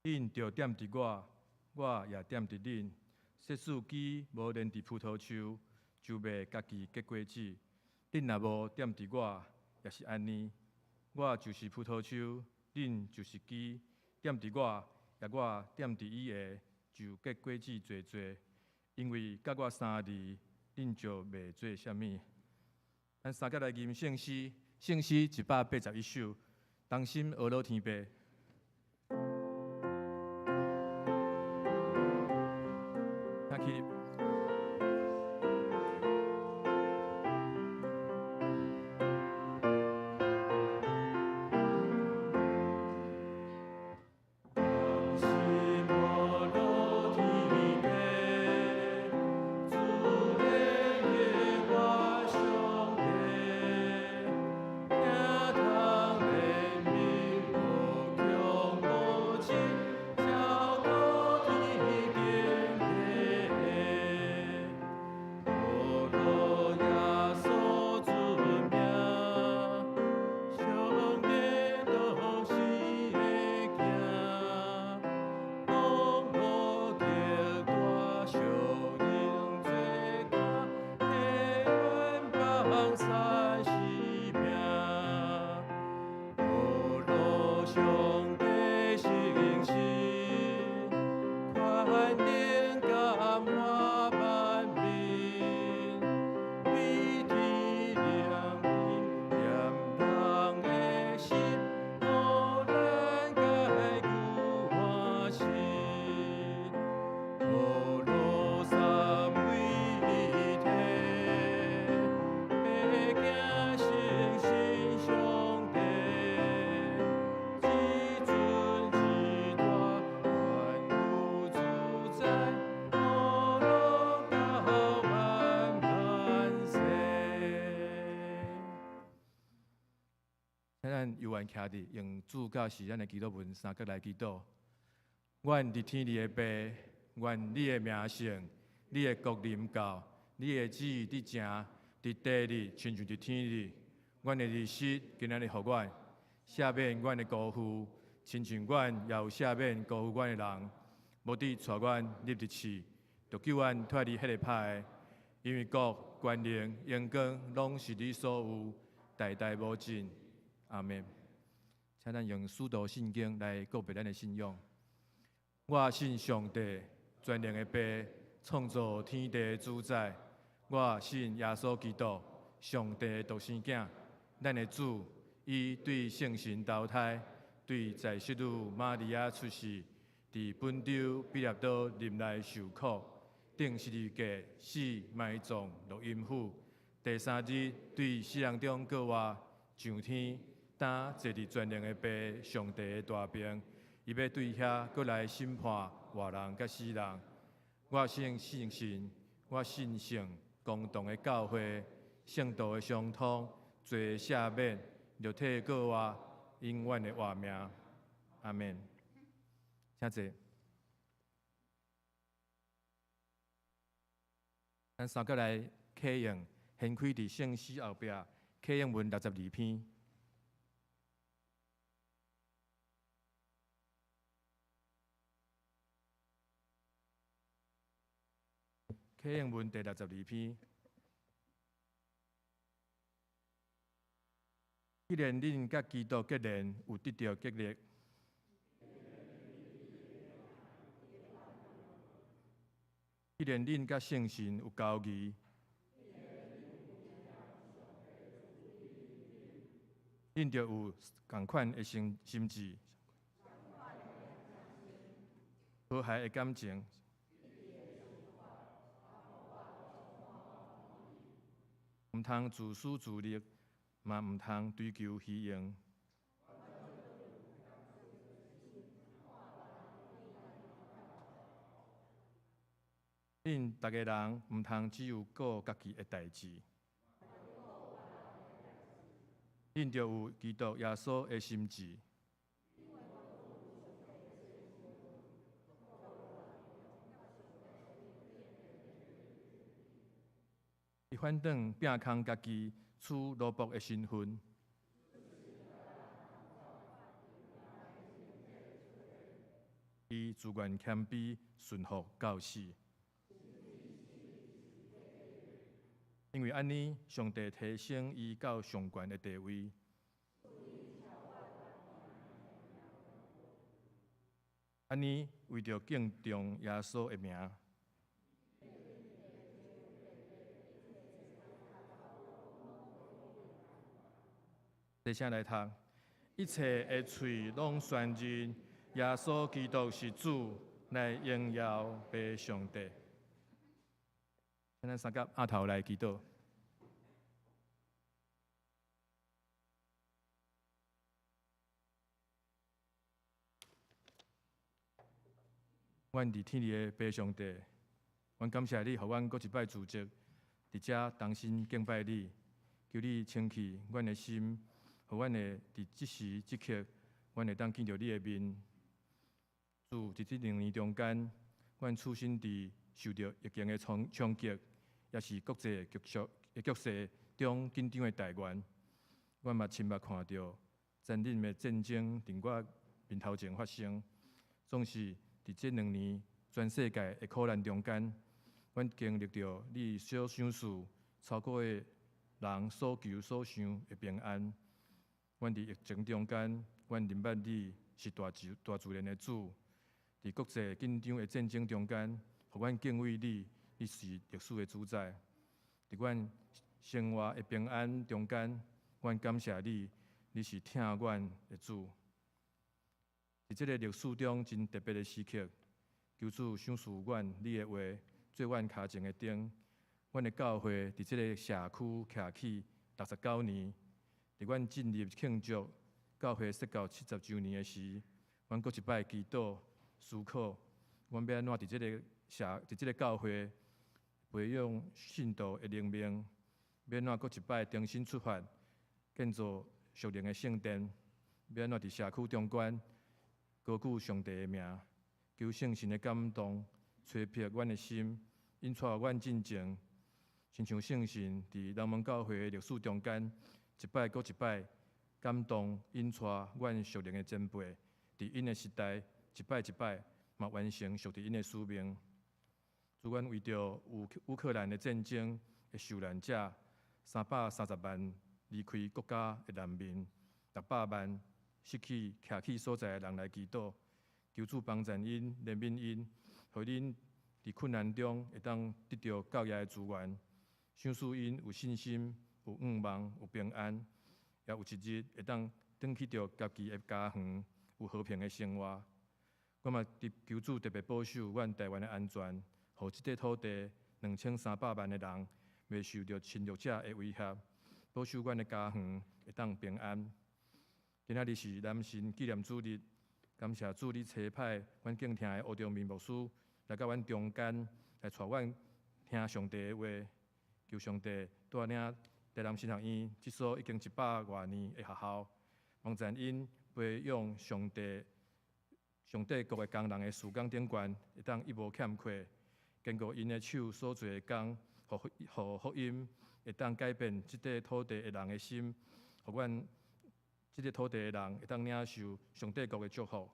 恁著踮佇我，我也踮佇恁。設使枝無連佇葡萄樹，就袂家己結果子。恁若無踮佇我，也是按呢。我就是葡萄樹，恁就是枝。踮佇我，抑我踮佇伊的，就結果子濟濟。因為佮我相離，恁就袂做啥物。咱三個來吟聖詩，聖詩181首，同心呵咾天父。請起立。同心呵咾天父，主耶和華上帝，聽通憐憫無窮無盡，超過天頂地。呵咾耶穌尊名，上帝都是會驚，網羅極大小人做看，替阮放三生命。呵咾上帝誠實，權能感化萬民，比天良驗人的心，予咱解救歡喜。呵咾三位一體，會驚誠信上帝，至尊至大，萬有主宰，呵咾到萬萬世。請咱猶原徛佇，用主教示咱的祈禱文三個來祈禱。阮佇天裡的父，願你的名聖，你的國臨到，你的旨意佇成，佇地裡親像佇天裡。阮的日食今仔日予阮，赦免阮的辜負，親像阮也有赦免辜負阮的人。無得帶阮入佇試，著救阮脫離彼个歹的。因為國、權能、榮光，攏是你所有，代代無盡。阿們。請咱用使徒信經來告白咱的信仰。我信上帝，全能的父，創造天地的主宰。我信耶穌基督，上帝的獨生囝，咱的主，伊對聖神投胎，對在聖女瑪利亞出世，佇本丟彼拉多任內受苦，釘十字架死埋葬落陰府，第三日對死人中復活，上天，擔坐佇全能的父上帝的大爿，伊欲對遐閣來審判活人佮死人。我信聖神，我信聖公同的教會，聖徒的相通，罪赦免，肉體復活，永遠的活命。阿們。請坐。咱三個來啟用，掀開佇聖詩後壁，啟應文62篇。啟應文第62篇。既然恁佮基督結連，有得著激勵；既然恁佮聖神有交誼，恁著有仝款的心心志，和諧的感情。毋通自私自利，嘛毋通追求虛榮。恁逐个人毋通只有顧家己的代誌。恁著有基督耶穌的心志。伊反轉摒空家己，取奴僕的身份。伊自願謙卑，順服到死。因為按呢，上帝提升伊到上懸的地位。按呢，為著敬重耶穌的名。齊聲來讀，一切的喙攏宣認耶穌基督是主，來榮耀父上帝。請咱三佮阿頭來祈禱。阮佇天裡的父上帝，阮感謝你，予阮閣一擺組織佇遮同心敬拜你，求你清去阮的心，予阮會佇這時這刻，阮會當見著你的面。主，佇這兩年中間，阮處身佇受著疫情的衝擊，也是國際局勢中緊張的台灣，阮嘛親目看著殘忍的戰爭佇我面頭前發生，總是佇這兩年全世界的苦難中間，阮經歷著你所賞賜超過的人所求所想的平安。阮佇疫情中間，阮認捌你是大自然的主。佇國際緊張的戰爭中間，予阮敬畏你，你是歷史的主宰。佇阮生活的平安中間，阮感謝你，你是疼阮的主。佇這个歷史中真特別的時刻，求主賞賜阮你的話，做阮跤前的燈。阮的教會佇這个社區徛起69年，佇阮進入慶祝教會設教70週年的時，阮閣一擺祈禱思考，阮欲按怎佇這个社，佇這个教會培養信徒的靈命，欲按怎閣一擺重新出發，建造屬靈的聖殿，欲按怎佇社區中間高舉上帝的名，求聖神的感動，催迫阮的心，引帶阮進前，親像聖神佇人民教會的歷史中間，一擺閣一擺感動，引帶阮屬靈的前輩，佇𪜶的時代，一擺一擺嘛完成屬佇𪜶的使命。主，阮為著烏克蘭的戰爭的受難者，330萬離開國家的難民，600萬失去徛起所在的人來祈禱，求主幫贊𪜶，憐憫𪜶，予𪜶佇困難中會當得著教業的資源，賞賜𪜶有信心、有盼望、有平安，也有一日會當轉去著家己的家園，有和平的生活。我嘛求主特別保守阮台灣的安全，予這塊土地2300萬的人袂受著侵略者的威脅，保守阮的家園會當平安。今仔日是男神紀念主日，感謝主你差派阮敬聽的吳中明牧師來到阮中間，來帶阮聽上帝的話。求上帝帶領台南神學院這所已經100外年的學校，幫贊𪜶培養上帝國的工人的事工頂懸，會當一無欠缺，堅固𪜶的手所做的工，予福音會當改變這塊土地的人的心，予阮這個土地的人會當領受上帝國的祝福。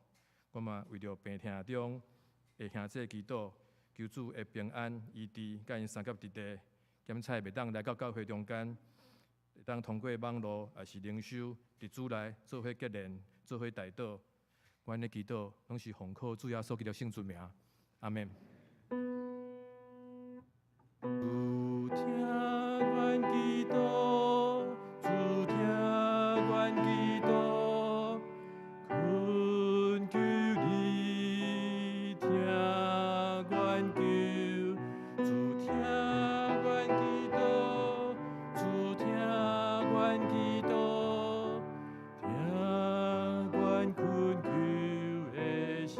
我嘛為著病痛中的兄弟祈禱，求主的平安醫治，佮𪜶相佮佇地，檢採袂當來到教會中間，會當通過網路，抑是靈修，佇主內做伙結連，做伙代禱。阮的祈禱攏是奉靠主耶穌基督聖尊名，阿們。主聽阮祈禱，主聽阮祈禱，懇求你聽阮求，主聽阮祈禱，主聽阮祈禱，聽阮懇求的聲。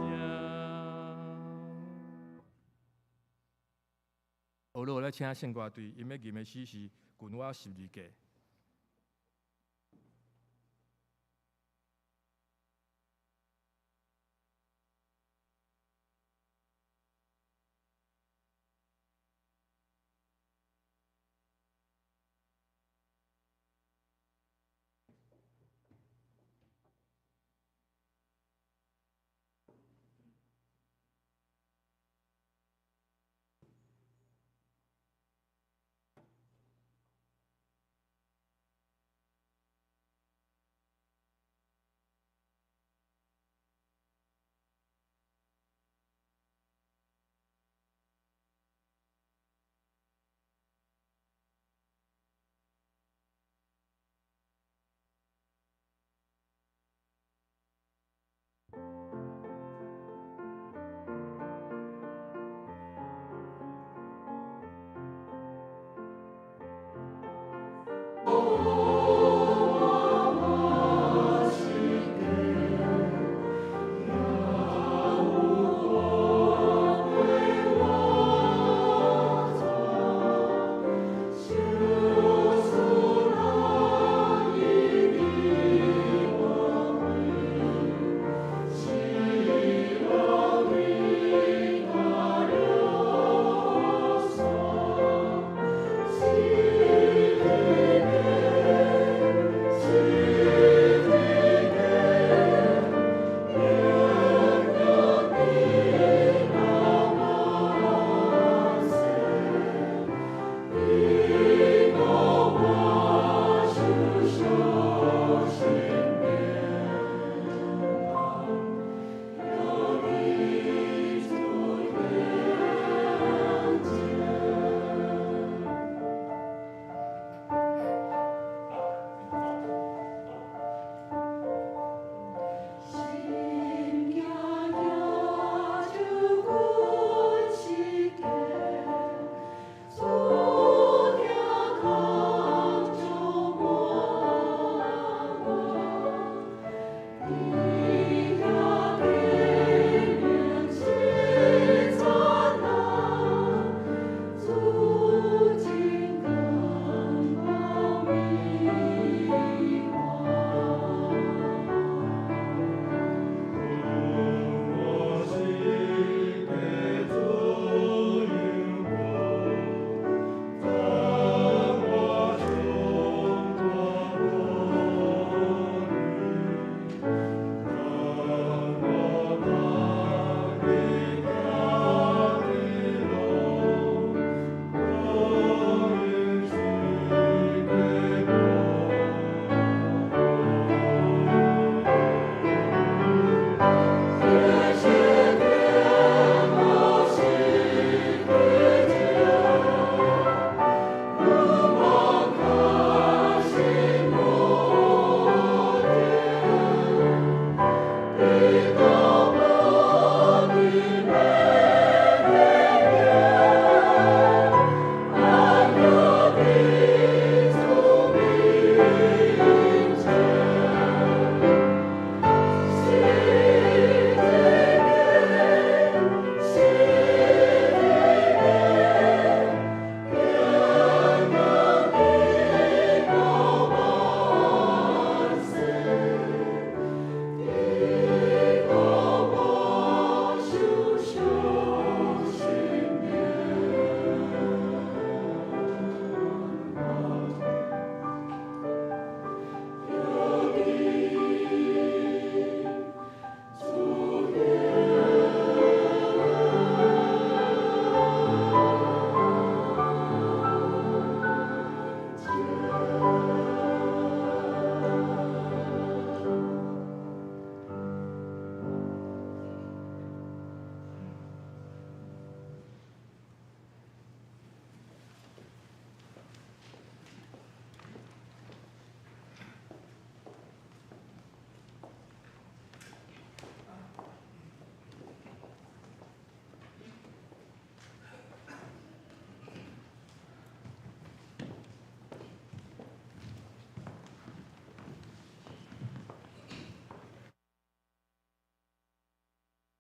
好，來請聖歌隊，𪜶欲吟的詩是《近我十字架》。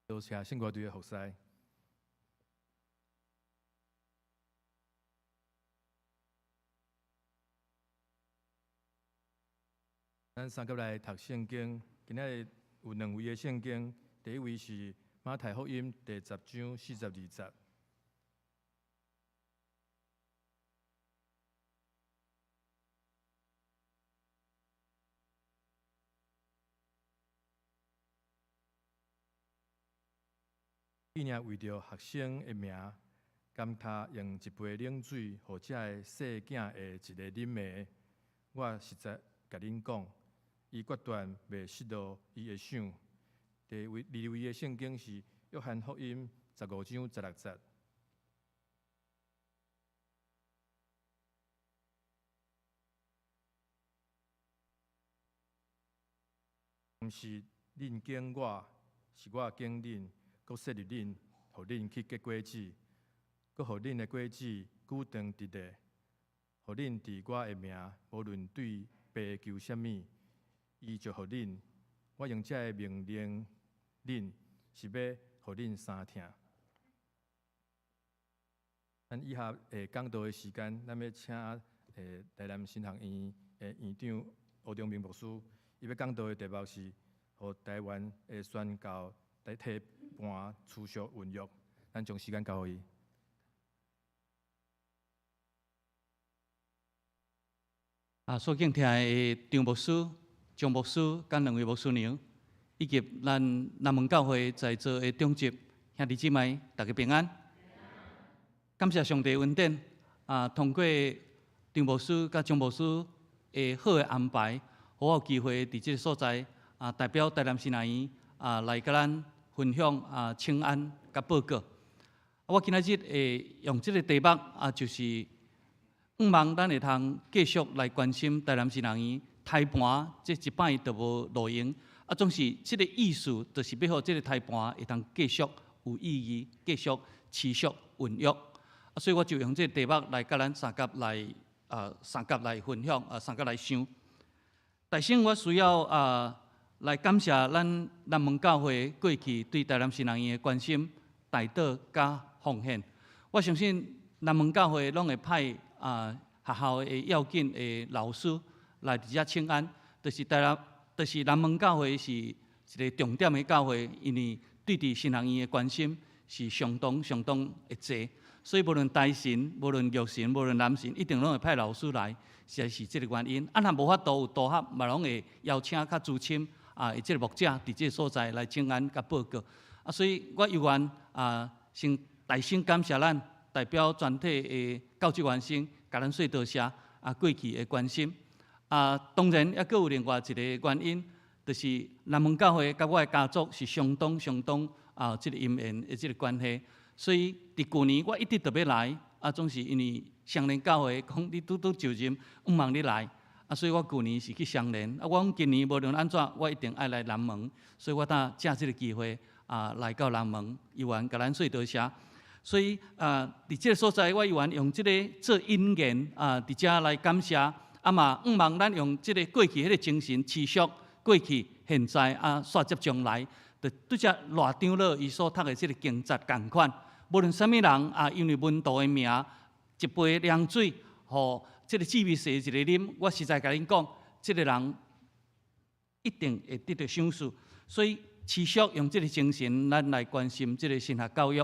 多謝聖歌隊的服侍。咱三級來讀聖經，今仔日有兩位的聖經，第一位是馬太福音第十章四十二節。伊若為著學生的名，甘他用一杯冷水，予這个細囝的一个啉的，我實在共恁講，伊決斷袂失落伊的賞。第位二位的聖經是約翰福音十五章十六節。毋是恁揀我，是我揀恁。閣設立恁，予恁去結果子，閣予恁的果子久長直咧，予恁佇我的名，無論對父求啥物，伊就予恁。我用這个命令恁，是欲予恁相疼。咱以下講道的時間，咱欲請台南神學院的院長吳中明牧師，伊欲講道的題目是，予台灣的宣教來提盤持續蘊育，咱將時間交予伊。啊，所敬聽的張牧師、張牧師佮兩位牧師娘，以及咱南門教會在座的長執兄弟姊妹，大家平安。感謝上帝恩典，啊，通過張牧師佮張牧師的好的安排，予我有機會佇這个所在，啊，代表台南神學院啊，來佮咱分享啊，請安佮報告。我今仔日會用這个題目啊，就是向望咱會通繼續來關心台南神學院胎盤，這一擺就無路用。啊，總是這个意思，就是欲予這个胎盤會通繼續有意義，繼續持續蘊育。啊，所以我就用這个題目來佮咱相佮來啊，相佮來分享啊，相佮來想。首先，我需要啊，來感謝咱南門教會過去對台南神學院的關心、代禱佮奉獻。我相信南門教會攏會派啊學校的要緊的老師來佇遮請安，就是台南，就是南門教會是一个重點的教會，因為對佇神學院的關心是相當相當的濟，所以無論台神、無論玉神、無論南神，一定攏會派老師來，實在是這个原因。啊，若無法度有同學，嘛攏會邀請較資深啊，這个牧者佇這个所在來請安佮報告。啊，所以我猶原啊，先大聲感謝咱代表全體的教職員先，共咱說多謝啊過去的關心。啊，當然猶閣有另外一个原因，就是南門教會佮我的家族是相當相當啊，這个姻緣的這个關係。所以佇舊年我一直都欲來，啊，總是因為雙連教會講你拄拄就任，向望你來。啊，所以我舊年是去雙連，啊，我講今年無論按怎，我一定愛來南門，所以我才藉這个機會啊來到南門，猶原共咱說多謝。所以啊，佇這个所在，我猶原用這个做引言啊，佇遮來感謝，啊嘛，向望咱用這个過去彼个精神持續過去、現在啊，煞接將來，就拄才賴長老伊所讀的這个經節仝款，無論啥物人啊，因為門徒的名，一杯涼水，予這个至微細一个啉，我實在共恁講，這个人一定會得著賞賜。所以持續用這个精神，咱來關心這个神學教育。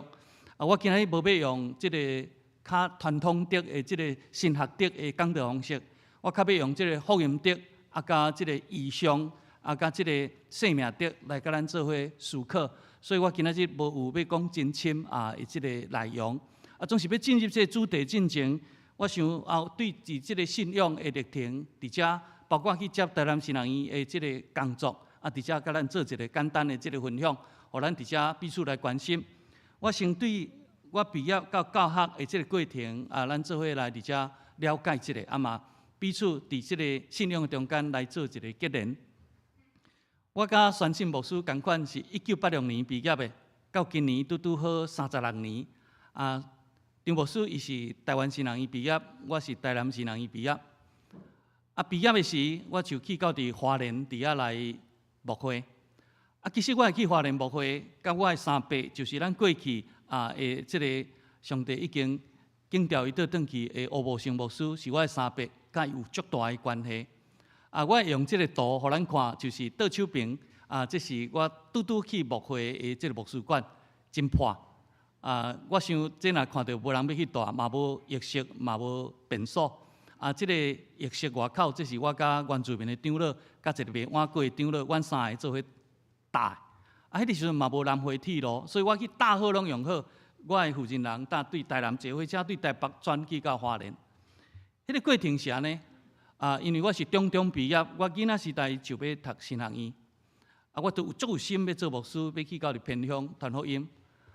啊，我今仔日無欲用這个較傳統式的這个神學式的講道方式，我較欲用這个福音式，啊，佮這个異象，啊，佮這个生命式來佮咱做伙思考。所以我今仔日無有欲講真深啊，的這个內容。啊，總是欲進入這个主題進前，我想啊，對佇這个信仰的歷程，佇遮包括去接台南神學院的這个工作，啊，佇遮佮咱做一个簡單的這个分享，予咱佇遮彼此來關心。我先對我畢業到教學的這个過程，啊，咱做伙來佇遮了解一下，啊嘛，彼此佇這个信仰中間來做一个結連。我佮宣信牧師仝款是一九八六年畢業的，到今年拄拄好三十六年。啊，張牧師伊是台灣神學院畢業，我是台南神學院畢業。啊，畢業的時，我就去到佇花蓮佇遐來牧會。啊，其實我會去花蓮牧會，佮我的三伯，就是咱過去啊的這个上帝已經揀召伊倒轉去的吳慕生牧師，是我的三伯，佮伊有足大的關係。啊，我會用這个圖予咱看，就是倒手邊啊，這是我拄拄去牧會的這个牧師館，真破。啊，我想這若看著無人欲去蹛，嘛無浴室，嘛無便所。啊，這个浴室外口，這是我佮原住民的長老，佮一个袂換過的長老，阮三个做伙搭。啊，彼个時陣嘛無南迴鐵路，所以我去搭好攏用好。我的負責人搭對台南坐火車，對台北轉去到花蓮。彼个過程是按呢？啊，因為我是中中畢業，我囡仔時代就欲讀神學院。啊，我都有足有心欲做牧師，欲去到佇偏鄉傳福音。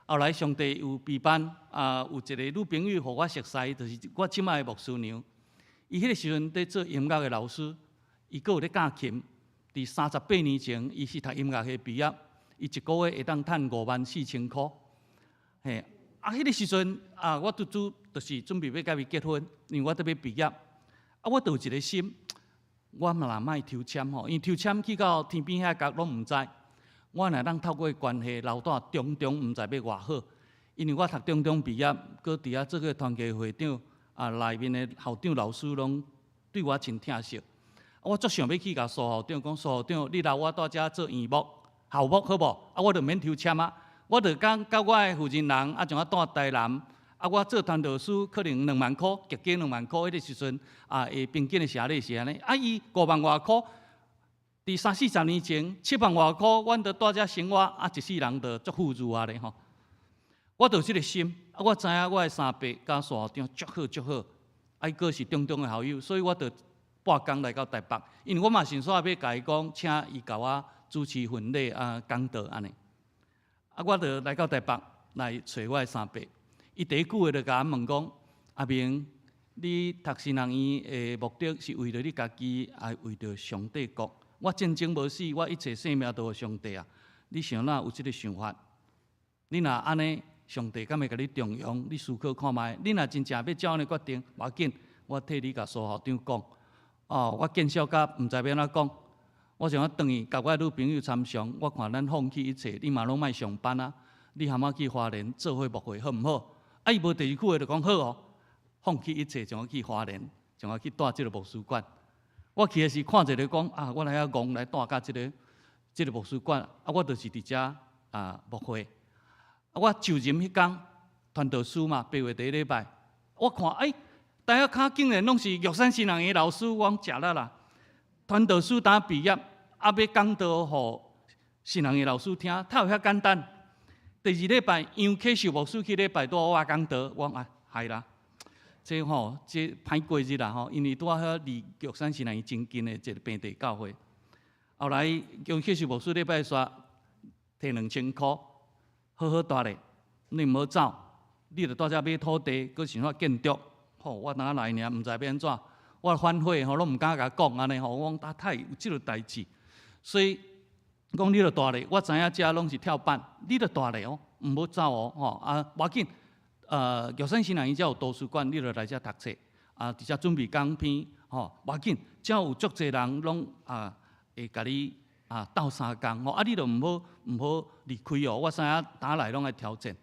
後來上帝有備辦，啊，有一个女朋友予我熟似，就是我這擺的牧師娘。伊彼个時陣佇做音樂的老師，伊閣有咧教琴。佇38年前，伊是讀音樂系畢業，伊一个月會當趁54,000箍。嘿，啊，彼个時陣啊，我拄拄就是準備欲佮伊結婚，因為我著欲畢業。啊，我就有一个心，我嘛莫抽籤吼，因為抽籤去到天邊遐角攏毋知。我若當透過關係留蹛中中，毋知欲偌好。因為我讀中中畢業，閣佇遐做過團契會長，啊，內面的校長老師攏對我真疼惜。我足想欲去共蘇校長講，蘇校長，你留我蹛遮做院牧、校牧好無？啊，我就免抽籤啊！我就講佮我的負責人，啊，將我蹛台南，啊，我做傳道師可能2萬箍，極加兩萬箍。彼个時陣啊，會平均的時咧是按呢。啊，伊5萬外箍，佇三四十年前，7萬外箍，阮著蹛遮生活，啊，一世人就足富裕啊咧吼。我就有這个心，啊，我知影我的三伯佮蘇校長足好足好，啊，伊閣是中中的校友，所以我就半工來到台北，因為我嘛順紲欲共伊講，請伊共我主持婚禮啊，講道按呢。啊，我就來到台北來揣我的三伯，伊第一句話就共我問講：阿明，你讀神學院的目的是為著你家己，抑為著上帝國？我戰爭無死，我一切性命都予上帝啊！你想哪有這个想法？你若按呢，上帝敢會共你重用？你思考看覓？你若真正欲照按呢決定，無要緊，我替你共蘇校長講。哦，我見笑甲毋知欲按怎講。我想欲轉去共我的女朋友參詳，我看咱放棄一切，你嘛攏莫上班啊！你含我去花蓮做伙牧會好毋好？啊，伊無第二句話就講好哦，放棄一切，將我去花蓮，將我去蹛這个牧師館。我去的時看一个講啊，我來遐戇來蹛佮這个牧師館，啊，我就是佇遮啊牧會。啊，我就任彼工傳道書嘛，八月第一禮拜，我看哎，台仔跤竟然攏是玉山神學院老師，我講食力啦。傳道書當畢業，啊，欲講道予神學院老師聽，哪有遐簡單？第二禮拜楊啟秀牧師去禮拜拄我講道，我講啊，害啦，這吼這歹過日啦吼，因為拄仔好離玉山神學院真近的一个平地教會。後來楊啟秀牧師禮拜煞提2000箍，好好蹛咧，你毋好走，你著蹛遮買土地，閣想法建築。吼，我當來爾，毋知欲按怎，我反悔吼，攏毋敢共講按呢吼。我講啊，太有這个代誌，所以講你著蹛咧，我知影遮攏是跳板，你著蹛咧哦，毋好走哦，吼啊，無要緊。玉山神學院遮有圖書館，你著來遮讀冊，啊，佇遮準備講篇，吼，無要緊，遮有足濟人攏啊會共你啊鬥相共吼，啊，你著毋好離開哦。我知影打來攏愛挑戰，啊，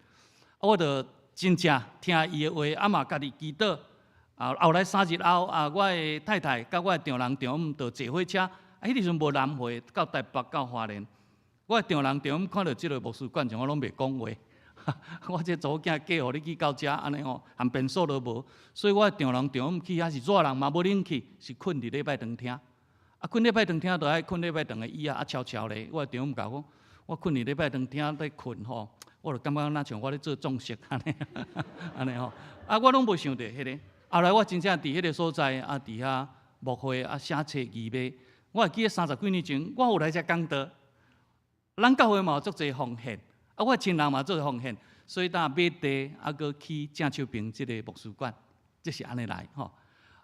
我著真正聽伊的話，啊嘛家己祈禱。啊，後來3日後，啊，我的太太佮我的丈人丈母就坐火車，啊，彼個時陣無南迴到台北到花蓮。我的丈人丈母看著這个牧師館，像我攏袂講話。我這查某囝嫁予你去到遮，按呢吼，連便所都無。所以我的丈人丈母去遐是熱人嘛無冷氣，是睏佇禮拜堂廳。啊，睏禮拜堂廳就愛睏禮拜堂的椅仔，啊，悄悄咧。我的丈母共我講，我睏佇禮拜堂廳咧睏吼，我就感覺若像我咧做葬式按呢，按呢吼。啊，我攏無想著彼个。後來我真正佇彼个所在啊，佇遐牧會啊寫冊預備。我會記得三十幾年前，我有來遮講道。咱教會嘛有足濟奉獻，啊，我親人嘛做奉獻，所以當買地啊，閣起正手邊這个牧師館，這是按呢來吼。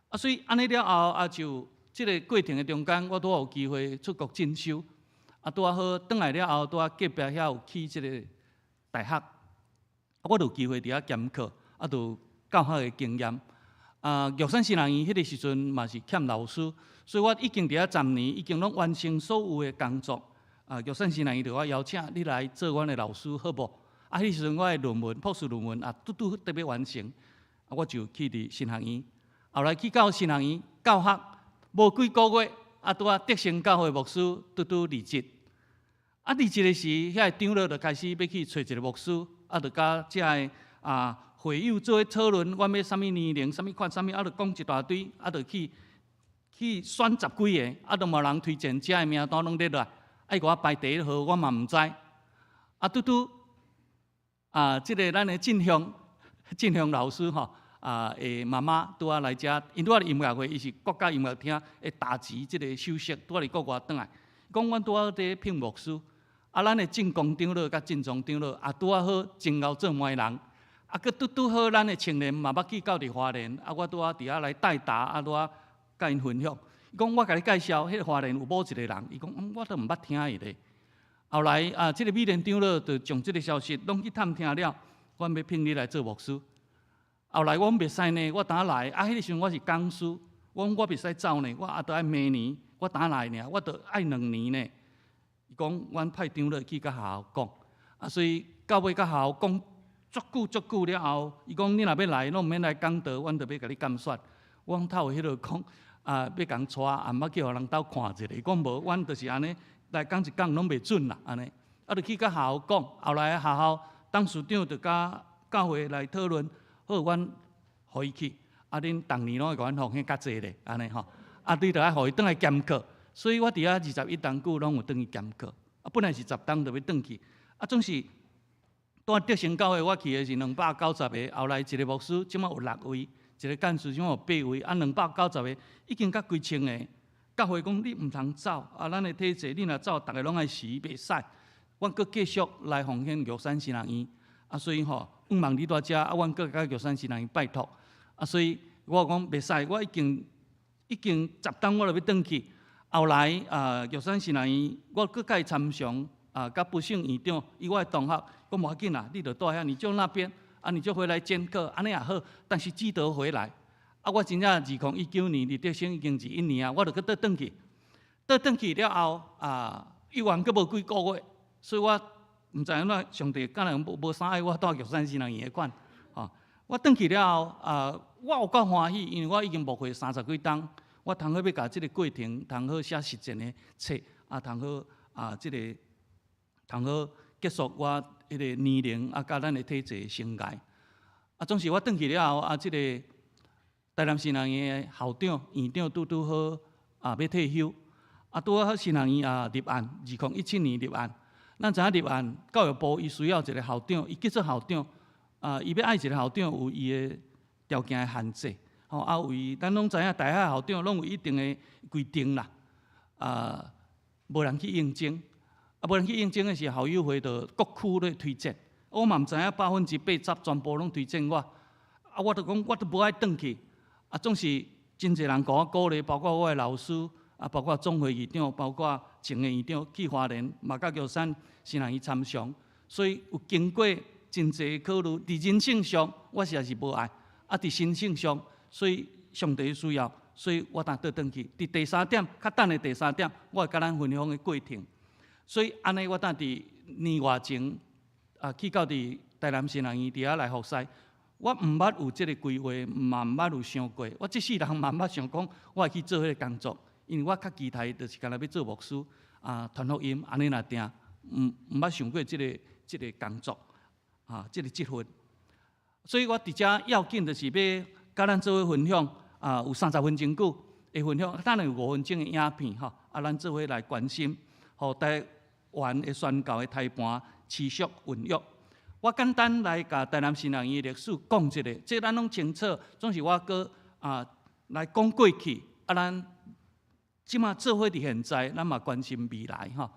啊，所以按呢了後啊，就這个過程的中間，我拄好有機會出國進修，啊，拄仔好轉來了後，拄仔隔壁遐有起這个大學，啊，我就有機會佇遐兼課，啊，就有教學的經驗。啊，玉山神學院彼个時陣嘛是欠老師，所以我已經佇遐十年，已經攏完成所有的工作。玉山神學院就我邀請你來做阮的老師好無？啊，彼時陣我的論文博士論文啊，拄拄得欲完成，啊，我就去佇神學院。後來去到神學院教學，無幾個月，啊，拄仔德成教會牧師拄拄離職。啊，離職的時，遐個長老就開始欲去揣一个牧師，啊，就佮遮个會友做伙討論，阮欲啥物年齡、啥物款、啥物，啊，就講一大堆，啊，就去選十幾个，啊，都無人推薦，遮个名單攏列落來，啊，伊共我排第一號，我嘛毋知。啊，拄拄啊，這个咱的振雄，振雄老師吼，啊，的媽媽拄仔來遮，𪜶拄仔佇音樂會，伊是國家音樂廳的打擊這个首席，拄仔佇國外轉來，講阮拄仔佇聘牧師，啊，咱的正光長老佮正宗長老也拄仔好真𠢕做媒人，啊，閣拄拄好咱的青年嘛捌去到佇花蓮，啊，我拄仔佇遐來帶導，啊，拄仔佮𪜶分享。伊講我共你介紹，彼个花蓮有某一个人，伊講我都毋捌聽伊咧。後來啊，這个美蓮長老就將這个消息攏去探聽了，阮欲聘你來做牧師。後來我講袂使呢，我當來，啊，彼个時陣我是講師，我講我袂使走呢，我也著愛明年，我當來爾，我著愛兩年呢。伊講，阮派長老去佮學校講，啊，所以到尾佮學校講足久足久了後，伊講你若欲來，攏毋免來講道，阮著欲共你監選。我講透彼落講，啊，欲共帶，也毋捌去予人兜看一下。伊講無，阮就是按呢來講一講攏袂準啦，按呢。啊，就去佮學校講，後來學校董事長就佮教會來討論。好，阮予伊去，啊，恁逐年攏會共阮奉獻較濟咧，按呢吼，啊，你著愛予伊轉來兼課，所以我佇遐21冬久攏有轉去兼課，啊，本來是10冬就欲轉去，啊，總是蹛德成教會我去的是290個，後來一个牧師這馬有六位，一个幹事這馬有八位，啊，290個已經甲幾千个，教會講你毋通走，啊，咱的體制你若走，逐个攏愛死，袂使，阮閣繼續來奉獻玉山神學院，啊，所以吼。向望你蹛遮，啊，阮閣共玉山神學院拜託，啊，所以我講袂使，我已經已經10冬我就欲轉去。後來啊，玉山神學院我閣共伊參詳，啊，佮不勝院長，伊我的同學，講無要緊啦，你就蹛遐，你就那邊，啊，你就回來兼課，按呢也好，但是記得回來。啊，我真正2019年佇德成已經21年啊，我就閣倒轉去，倒轉去了後啊，猶原閣無幾個月，所以我毋知按怎上帝敢若無無啥愛我蹛玉山神學院彼款，吼！我轉去了後啊，我有夠歡喜，因為我已經牧會三十幾冬，我通好欲共這个過程通好寫實踐的冊，啊，通好啊，這个通好結束我彼个年齡啊，佮咱的體制生涯。啊，總是我轉去了後啊，這个台南神學院的校長、院長拄拄好啊，欲退休，啊，拄好神學院啊立案，2017年立案。咱知影立案，教育部伊需要一个校長，伊叫做校長，啊，伊欲愛一个校長有伊的條件的限制，吼，啊，有伊，咱攏知影大學校長攏有一定的規定啦，啊，無人去應徵，啊，無人去應徵的時候，校友會就各區咧推薦，我嘛毋知影80%全部攏推薦我，啊，我就講我都無愛轉去，啊，總是真濟人共我鼓勵，包括我的老師，啊，包括總會議長，包括前的院長去花蓮，嘛佮玉山神學院參詳，所以有經過真濟考慮，佇人性上我實在是無愛，啊，佇神性上，所以上帝需要，所以我當倒轉去。佇第三點，較等的第三點，我會共咱分享的過程。所以按呢，我當佇年外前啊，去到佇台南神學院佇遐來服侍，我毋捌有這个規劃，嘛毋捌有想過，我這世人嘛毋捌想講我會去做彼个工作，因為我較期待就是干焦欲做牧師啊，傳福音按呢爾定，毋捌想過這个工作，啊，這个職分。所以我佇遮要緊就是欲共咱做伙分享啊，有30分鐘久的分享，等下有5分鐘的影片吼，啊，咱做伙來關心，予台灣的宣教的胎盤持續孕育。我簡單來共台南神學院的歷史講一下，這咱攏清楚，總是我閣啊來講過去，啊，咱這馬做伙佇現在，咱嘛關心未來吼。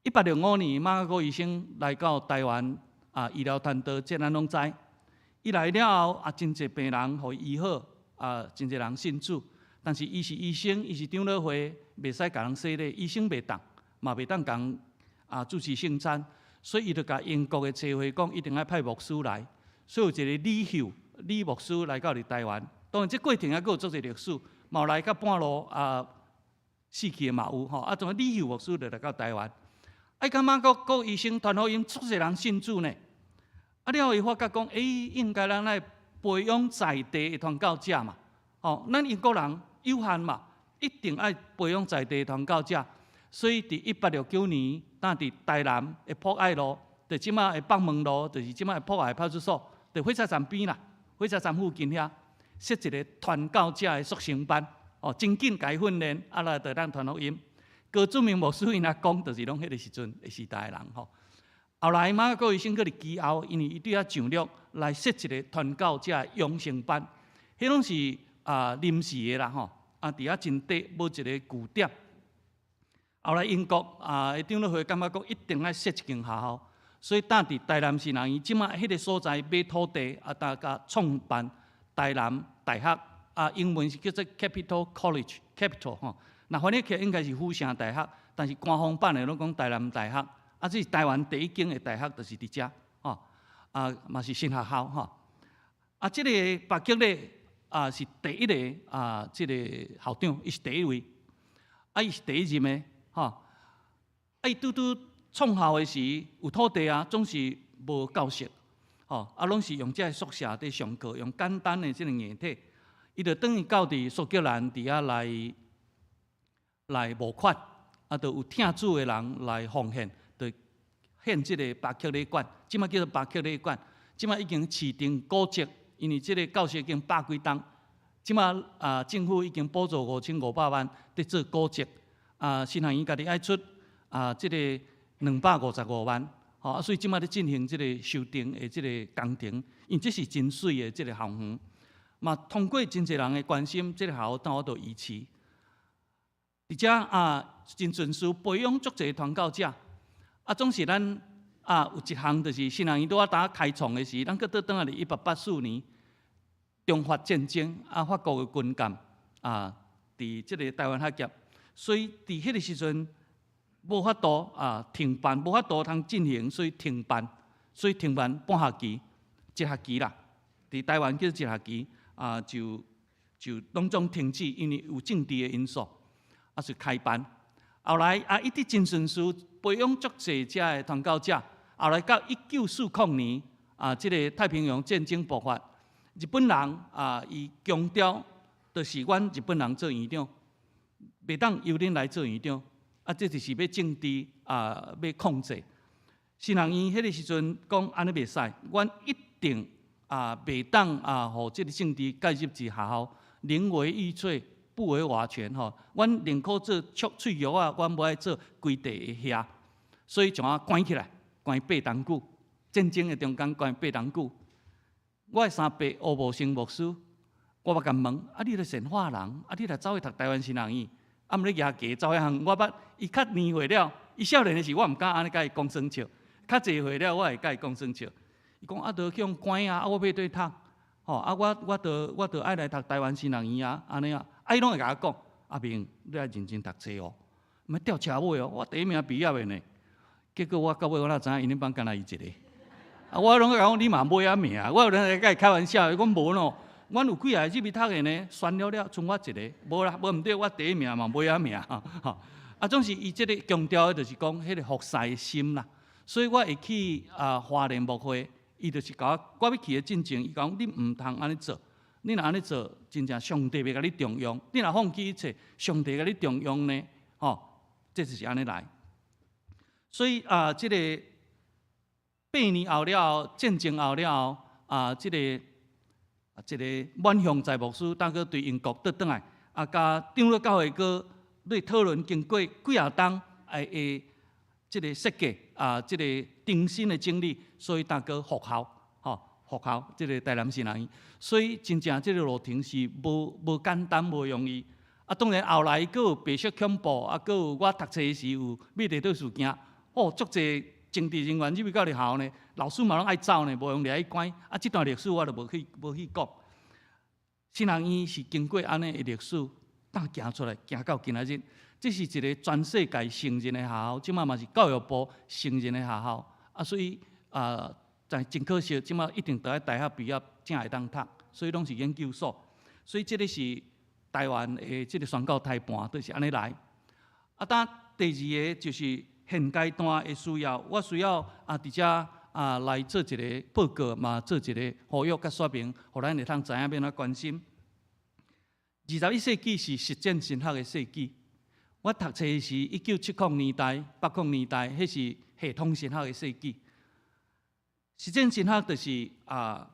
1865年，馬可醫生來到台灣啊，醫療傳道，這咱攏知。伊來了後，啊，真濟病人予伊醫好，啊，真濟人信主。但是伊是醫生，伊是長老會，袂使共人洗禮，醫生袂當，嘛袂當共人啊主持聖餐，所以伊就共英國的差會講，一定愛派牧師來。所以有一個李秀李牧師來到佇台灣。當然，這過程猶閣有足濟歷史，嘛有來到半路啊死去的嘛有吼。啊，總之李秀牧師就來到台灣。啊，伊感覺郭醫生傳福音，足濟人信主呢。啊，了後伊發覺講，欸，應該咱來培養在地的傳教者嘛。吼，咱英國人有限嘛，一定愛培養在地的傳教者。所以佇1869年，當佇台南的博愛路，就這馬的北門路，就是這馬的博愛派出所，佇火車站邊啦，火車站附近遐設一個傳教者的速成班，哦，真緊共伊訓練，啊來就當傳福音。高主明牧師𪜶若講，就是攏彼個時陣的時代的人吼。後來馬可郭醫生閣佇其後，因為伊對遐上略來設一個傳教者養成班，彼攏是啊臨時的啦吼，啊佇遐真短，無一個據點。後來英國啊，長老會感覺講一定愛設一間學校，所以當佇台南神學院，這馬彼個所在買土地啊，大家創辦台南大學啊，英文是叫做 Capital College，Capital 吼。若翻譯起來應該是府城大學，但是官方版的攏講台南大學。啊，這是台灣第一間的大學，就是佇遮吼，啊，嘛是神學校吼。啊，這個白吉禮啊是第一个啊，這個校長，伊是第一位，啊，伊是第一任的。吼，啊！伊拄拄創校的時有土地啊，總是無教室，吼，啊，攏是用這个宿舍佇上課，用簡單的這个硬體。伊就轉去到佇蘇格蘭佇遐來來募款，啊，就有疼主的人來奉獻，就獻這个巴克禮館，這馬叫做巴克禮館，這馬已經市定古蹟，因為這个教室已經百幾冬，這馬啊政府已經補助5500萬佇做古蹟。啊，神學院家己愛出啊，這个255萬，吼啊，所以這馬咧進行這個修訂的這个工程，因為這是真媠的這个校園，嘛通過真濟人的關心，這个學校當我都維持。而且啊，真順勢培養足濟傳教者，啊，總是咱啊有一項就是神學院拄仔當開創的時，咱閣倒轉來1884年中法戰爭啊，法國的軍艦啊，佇這个台灣海峽。所以佇彼个時陣無法度啊停辦，無法度通進行，所以停辦，所以停辦半學期，一學期啦。佇台灣叫一學期啊，就就攏總停止，因為有政治的因素，啊是開辦。後來啊，一直真順勢培養足濟遮的傳教者。後來到1940年啊，這个太平洋戰爭爆發，日本人啊，伊強調，就是阮日本人做院長。袂當由恁來做院長，啊，這就是欲政治啊，欲控制。神學院彼个時陣講按呢袂使，阮一定啊袂當啊，予這个政治介入佇學校，寧為玉碎，不為瓦全吼。阮寧可做喙玉仔，阮無愛做規地的瓦。所以將我關起來，關八冬久。戰爭的中間關八冬久。我的三伯吳無成牧師，我捌共問：啊，你著善化人，啊，你來走去讀台灣神學院？啊，毋咧舉旗走彼項，我捌伊較年歲了，伊少年的時我毋敢按呢共伊講耍笑，較濟歲了我會共伊講耍笑。伊講啊，著去予關啊，啊我欲佗讀，吼啊我我著我著愛來讀台灣神學院啊，按呢啊，啊伊攏會共我講，阿明，你愛認真讀冊哦，毋吊車尾哦，我第一名畢業的呢。結果我到尾我哪知影𪜶彼班干焦伊一个，啊我攏共講你嘛尾仔名，我有咧共伊開玩笑，伊講無喏。阮有幾个入去讀的呢？選了了，賰我一个，無啦，無毋對，我第一名嘛，尾仔名，吼。啊，總是伊這个強調的，就是講彼个服侍的心啦。所以我會去啊花蓮牧會，伊就是共我，我欲去的進前，伊講你毋通按呢做，你若按呢做，真正上帝袂共你重用。你若放棄一切，上帝共你重用呢？吼，這就是按呢來。所以啊，這个8年後了後，戰爭後了後，啊，這个。啊，這个滿雄在牧師當閣對英國倒轉來，啊，佮長老教會閣咧討論，經過幾若冬會這个設計啊，這个重新的整理，所以當閣復校，吼，復校這个台南神學院，所以真正這个路程是無無簡單、無容易。啊，當然後來閣有白色恐怖，啊，閣有我讀冊時有美麗島事件，哦，足濟政治人員入去到學校呢，老師嘛攏愛走呢，無閒掠去關。啊，這段歷史我就無去無去講。神學院是經過按呢的歷史，當行出來，行到今仔日，這是一个全世界承認的學校，這馬嘛是教育部承認的學校。啊，所以啊，但真可惜，這馬一定著愛大學畢業才會當讀，所以攏是研究所。所以這个是台灣的這个宣教胎盤，就是按呢來。啊，當第二个就是現階段的需要，我需要啊，佇遮啊來做一个報告嘛，做一个呼籲佮說明，予咱會通知影欲按怎關心。21世紀是實踐神學的世紀。我讀冊是1970年代、80年代，彼是系統神學的世紀。實踐神學就是啊，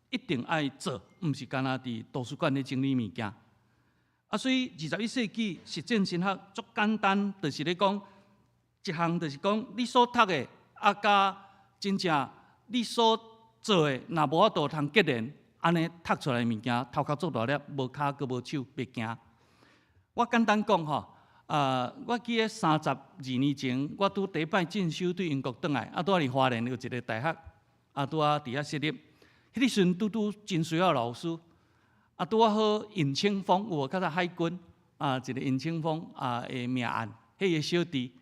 一定愛做，毋是干焦佇圖書館咧整理物件。啊，所以21世紀實踐神學足簡單，就是咧講一項，就是講你所讀的啊，佮真正你所做的，若無法度通結連，按呢讀出來的物件，頭殼足大粒，無跤閣無手，袂行。我簡單講吼，啊，我記得32年前，我拄第一擺進修對英國轉來，啊，拄仔佇花蓮有一个大學，啊，拄仔佇遐設立。彼個時陣拄拄真需要老師，啊，拄仔好尹清峰有無較早海軍啊，一个尹清峰啊的命案，彼个小弟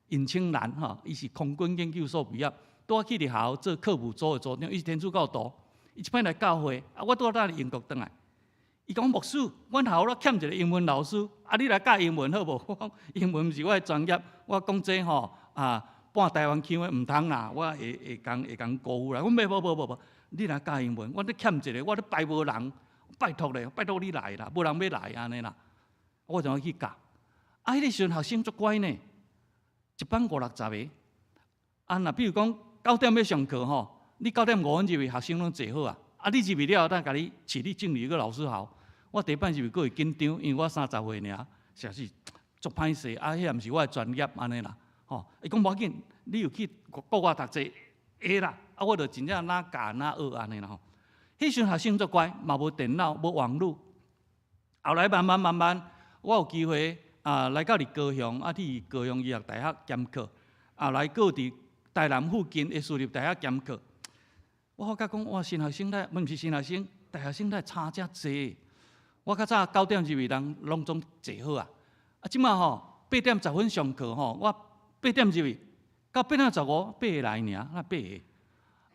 尹清蘭吼，伊是空軍研究所畢業，拄仔去佇學校做課務組的組長，伊是天主教徒，伊一擺來教會，啊，我拄仔佇英國轉來，伊講牧師，阮學校咧欠一个英文老師，啊，你來教英文好無？我講英文毋是我的專業，我講這吼啊，半台灣腔的毋通啦，我會會共會共辜負啦。我講無無無無，你來教英文，我咧欠一个，我咧排無人，拜託咧，拜託你來啦，無人欲來按呢啦，我就去教。啊，彼个時陣學生足乖呢，一班五六十个。啊，若比如講9點欲上課吼，你9點5分入去，學生攏坐好啊。啊，你入去了後，等共你起立敬禮，閣老師好。我第一擺入去閣會緊張，因為我30歲爾，實是足歹勢。啊，彼個毋是我的專業按呢啦。吼，伊講無要緊，你有去國外讀冊會啦。啊，我就真正哪教哪學按呢啦吼。彼時陣學生足乖，嘛無電腦，無網路。後來慢慢慢慢，我有機會啊來到佇高雄，啊去高雄醫學大學兼課，後來閣佇台南附近的私立大學兼課。我發覺講，哇，新學生咧，毋是新學生，大學生咧差遮濟。我較早九點入去，人攏總坐好啊。啊，這馬吼8點10分上課吼，我八點入去，到8點15八个來爾，那八个。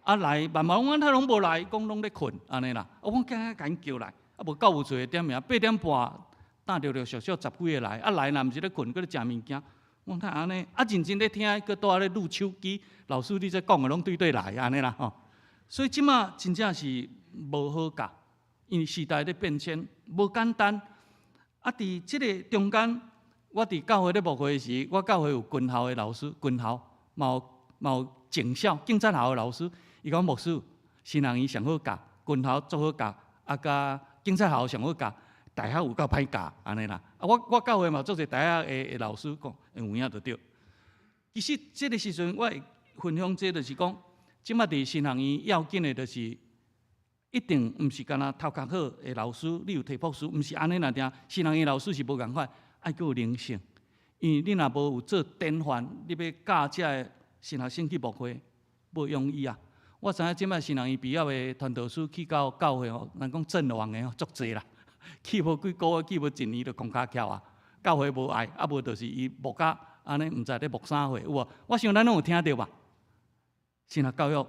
啊來，慢慢阮他攏無來，講攏咧睏，按呢啦。我講趕緊叫來，啊無教務處會點名，8點半，等陸陸續續十幾个來，啊來若毋是咧睏，閣咧食物件。我講按呢，啊認真咧聽，閣拄仔咧錄手機，老師你這講的攏對對來，按呢啦吼。所以這馬真正是無好教，因為時代咧變遷，無簡單。啊，佇這个中間，我佇教會咧牧會時，我教會有軍校的老師，軍校嘛有嘛有警校、警察校的老師。伊講牧師，神學院上好教，軍校足好教，啊，佮警察校上好教，大學有夠歹教，按呢啦。啊，我我教會嘛足濟大學的的老師講，有影就對。其實這个時陣，我會分享這就是講，這馬佇神學院要緊的，就是一定毋是干焦頭殼好的老師，你有提博士，毋是按呢爾定。神學院老師是無仝款，愛閣有靈性，因為你若無有做典範，你欲教這个神學生去牧會，無容易啊。我知影這擺神學院畢業的傳道師去到教會吼，人講陣亡的吼足濟啦，去無幾个月，去無一年就空跤翹啊。教會無愛，啊無就是伊牧甲按呢，毋知咧牧啥貨，有無？我想咱攏有聽著吧？神學教育，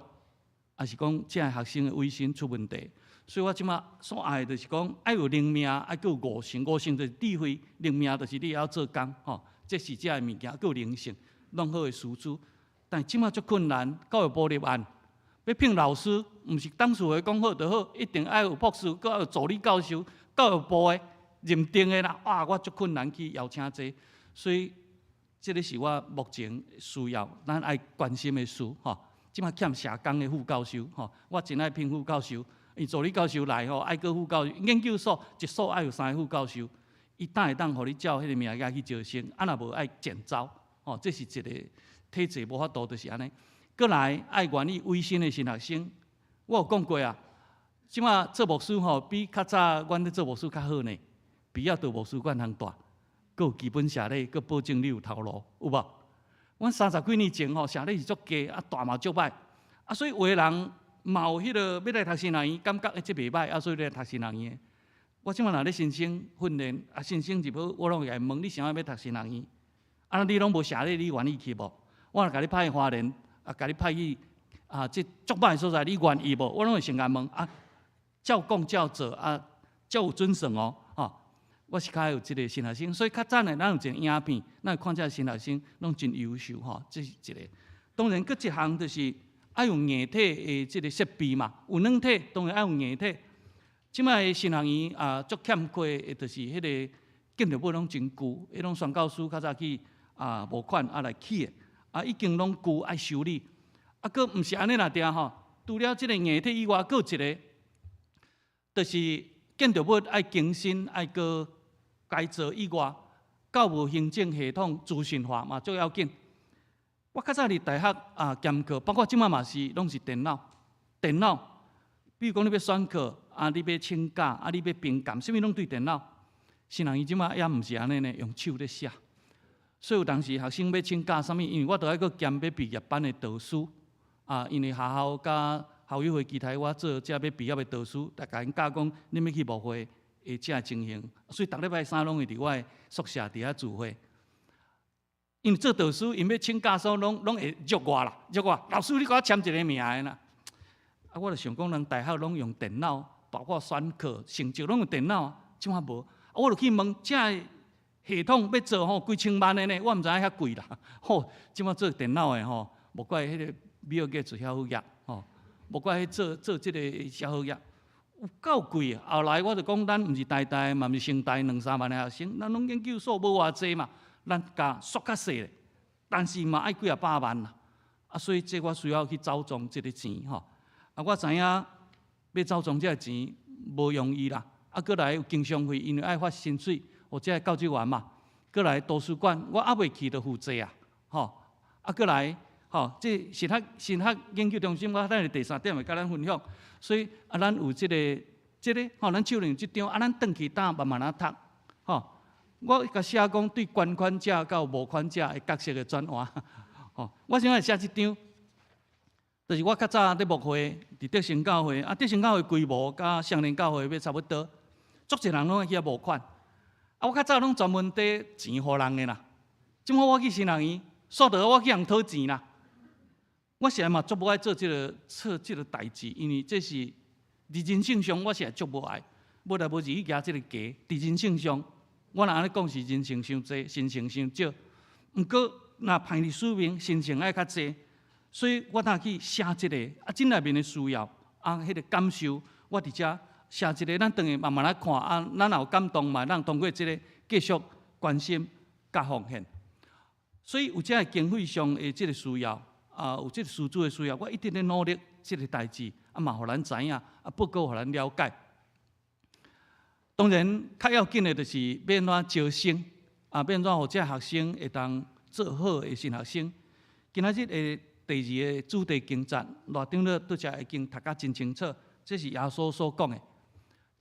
抑是講這个學生的委身出問題，所以我這馬所愛的就是講，愛有靈命，愛閣有悟性，悟性就是智慧，靈命就是你會曉做工，吼，這是這个物件，閣有靈性，弄好的師資。但這馬足困難，教育部立案，欲聘老師，毋是董事會講好就好，一定愛有博士，閣愛有助理教授，教育部的認定的啦。哇，我足困難去邀請這個，所以這个是我目前需要咱愛關心的事，吼。這馬欠社工的副教授，吼，我真愛聘副教授，因助理教授來吼，愛閣副教授，研究所一所愛有三个副教授，伊才會當予你照彼个名額去招生，啊若無愛減招，吼，這是一个體制無法度，就是按呢。閣來愛願意委身的神學生，我有講過啊，這馬做牧師吼，比較早阮咧做牧師較好呢，畢業到牧師管通大，閣有基本學歷，閣保證你有頭路，有無？阮三十幾年前吼，學歷是足低，啊蹛嘛足歹，啊所以有的人嘛有彼个欲來讀神學院，感覺欸這袂歹，啊所以來讀神學院。我這馬若咧新生訓練，啊新生入去，我攏會共伊問你啥物欲讀神學院？啊你攏無學歷，你願意去無？我若共你派去花蓮，啊共你派去啊這足歹所在，你願意無？我攏會先共問啊，照講照做啊，照有準繩哦，吼。我是較愛有這个神學生，所以較早呢，咱有一个影片，咱看這神學生攏真優秀吼，這是一个。當然，閣一項就是愛有硬體的這个設備嘛，有軟體，當然愛有硬體。這擺神學院啊，足欠缺的，就是彼个建築物攏真舊，彼攏宣教師較早去啊募款啊來起的，啊已經攏舊愛修理。啊，閣毋是按呢爾定吼，除了這个硬體以外，閣有一个，就是建築物愛更新、愛閣改造以外，教務行政系統資訊化嘛足要緊。我較早佇大學啊兼課，包括這擺嘛是攏是電腦，電腦。比如講你欲選課，啊你欲請假，啊你欲評鑑，啥物攏對電腦。神學院這擺也毋是按呢呢，用手咧寫。所以有當時學生欲請假啥物，因為我著愛閣兼欲畢業班的導師。啊，因為學校佮校友會期待我做這欲畢業的導師，來共𪜶教講恁欲去牧會的這个情形，所以逐禮拜三攏會佇我的宿舍佇遐聚會。因為做導師，𪜶欲請假所攏攏會約我啦，約我，老師你共我簽一个名的啦。啊，我就想講，人大學攏用電腦，包括選課、成績攏用電腦，這擺無。啊，我就去問，這个系統欲做吼幾千萬的呢，我毋知影遐貴啦。吼，這擺做電腦的吼，無怪彼个比爾蓋茨遐好額吼，無怪彼做做這个遐好額，有夠貴。後來我就講，咱毋是台大，嘛毋是成大兩三萬个學生，咱攏研究所無偌濟嘛，咱共縮較細咧，但是嘛愛幾仔百萬啦。啊，所以這我需要去籌募這个錢吼。啊，我知影欲籌募這个錢無容易啦。啊，閣來有經常費，因為愛發薪水，予這个教職員嘛。閣來圖書館，我猶未去就負債啊，吼。啊，閣來。吼，這神學神學研究中心，我等下第三點會佮咱分享。所以啊，咱有這个這个吼，咱手裡有這張，啊，咱轉去倒慢慢仔讀。吼，我共寫講對捐款者佮募款者的角色的轉換。吼，我先來寫這張，就是我較早咧牧會，佇德成教會，啊，德成教會規模佮雙連教會欲差不多，足濟人攏愛去遐募款。啊，我較早攏專門綴錢予人的啦。這擺我去神學院，煞著我去予人討錢啦。我實在嘛足無愛做這个做這个代誌，因為這是佇人性上，我實在足無愛，無代無誌去舉這个旗。佇人性上，我若按呢講是人情傷濟，神聖傷少。毋過若歹佇使命，神聖愛較濟，所以我若去寫這个啊，這內面的需要啊，彼个感受，我佇遮寫這个，咱轉去慢慢來看啊，咱若有感動嘛，咱通過這个繼續關心佮奉獻。所以有這个經費上的這个需要。啊，有這个師資的需要，我一直咧努力這个代誌，啊嘛，予咱知影，啊報告予咱了解。當然，較要緊的就是欲按怎招生，啊，欲按怎予這學生會當做好的神學生。今仔日的第二个主題經節，賴長老拄才已經讀甲真清楚，這是耶穌所講的。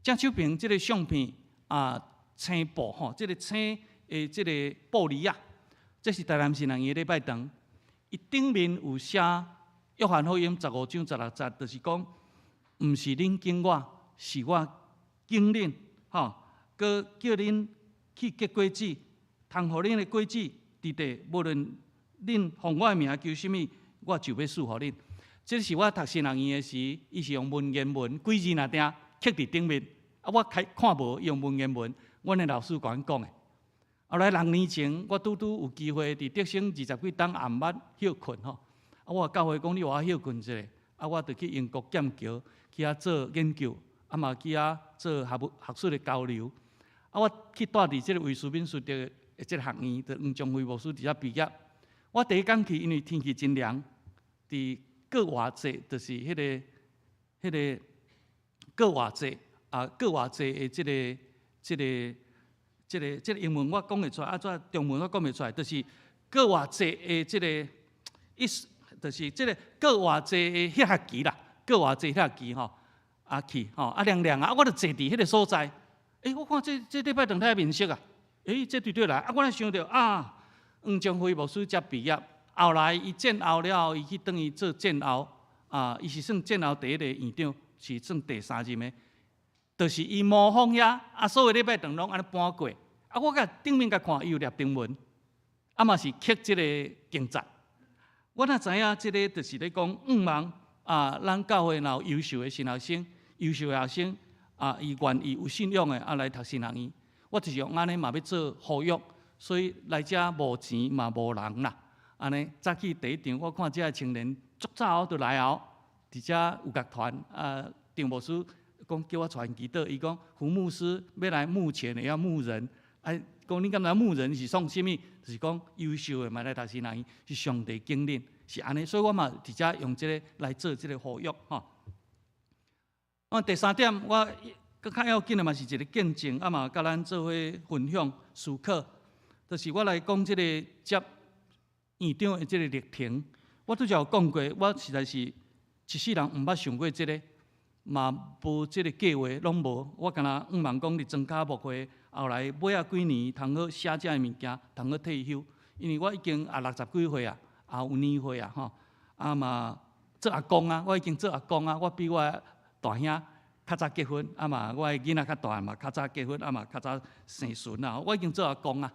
正手邊這个相片啊，青布吼，這个青的這个布簾仔，這是台南神學院的禮拜堂。伊頂面有寫約翰福音15章16節，就是講，毋是恁揀我，是我揀恁，吼，閣叫恁去結果子，通予恁的果子佇地，無論恁奉我的名求啥物，我就欲賜予恁。這是我讀神學院的時，伊是用文言文，幾字爾定刻佇頂面，啊，我開看無，用文言文，阮的老師共阮講的。後來6年前，我拄拄有機會佇德生二十幾冬也毋捌歇睏吼。啊，我教會講你予我歇睏一下，啊，我就去英國劍橋去遐做研究，啊嘛去遐做學術學術的交流。啊，我去蹛佇這个威斯敏斯特的這个學院，就黃宗輝牧師佇遐畢業。我第一工去，因為天氣真涼，佇閣活節，就是彼个彼个閣活節啊，閣活節的這个這个。這个這个英文我講會出來，啊，怎中文我講袂出來，就是閣活節的這个意思，就是這个閣活節的彼學期啦，閣活節彼學期吼，啊去吼，啊涼涼啊，我就坐佇彼个所在，欸，我看這這禮拜堂太面熟啊，欸，這對對來，啊，我才想著啊，黃宗輝牧師才畢業，後來伊戰後了後，伊去轉去做戰後，啊，伊是算戰後第一个院長，是算第三任的。就是伊模仿遐，啊，所有禮拜堂攏按呢搬過，啊，我共頂面共看，伊有立經文，啊嘛是刻這个經節。我哪知影這个就是咧講，向望啊，咱教會若有優秀的神學生、優秀的學生，啊，伊願意有信仰的啊來讀神學院。我就是用按呢嘛欲做呼籲，所以來遮無錢嘛無人啦。按呢早起第一場，我看遮的青年足早就來哦，佇遮有樂團啊，張牧師講叫我帶𪜶祈禱，伊講胡牧師欲來募錢也要募人，啊，講你敢知募人是創啥物？就是講優秀的嘛來讀神學院，是上帝揀恁，是按呢，所以我嘛佇遮用這个來做這个呼籲吼。啊，第三點，我閣較要緊的嘛是一个見證，啊嘛佮咱做伙分享思考，就是我來講這个接院長的這个歷程。我拄才有講過，我實在是一世人毋捌想過這个，嘛無這个計劃，攏無。我敢若向望講佇莊跤牧會，後來尾仔幾年通好寫這个物件，通好退休，因為我已經也六十幾歲啊，也有年歲啊，吼，啊嘛做阿公啊，我已經做阿公啊，我比我大兄較早結婚，啊嘛我的囡仔較大嘛較早結婚，啊嘛較早生孫啊，我已經做阿公啊。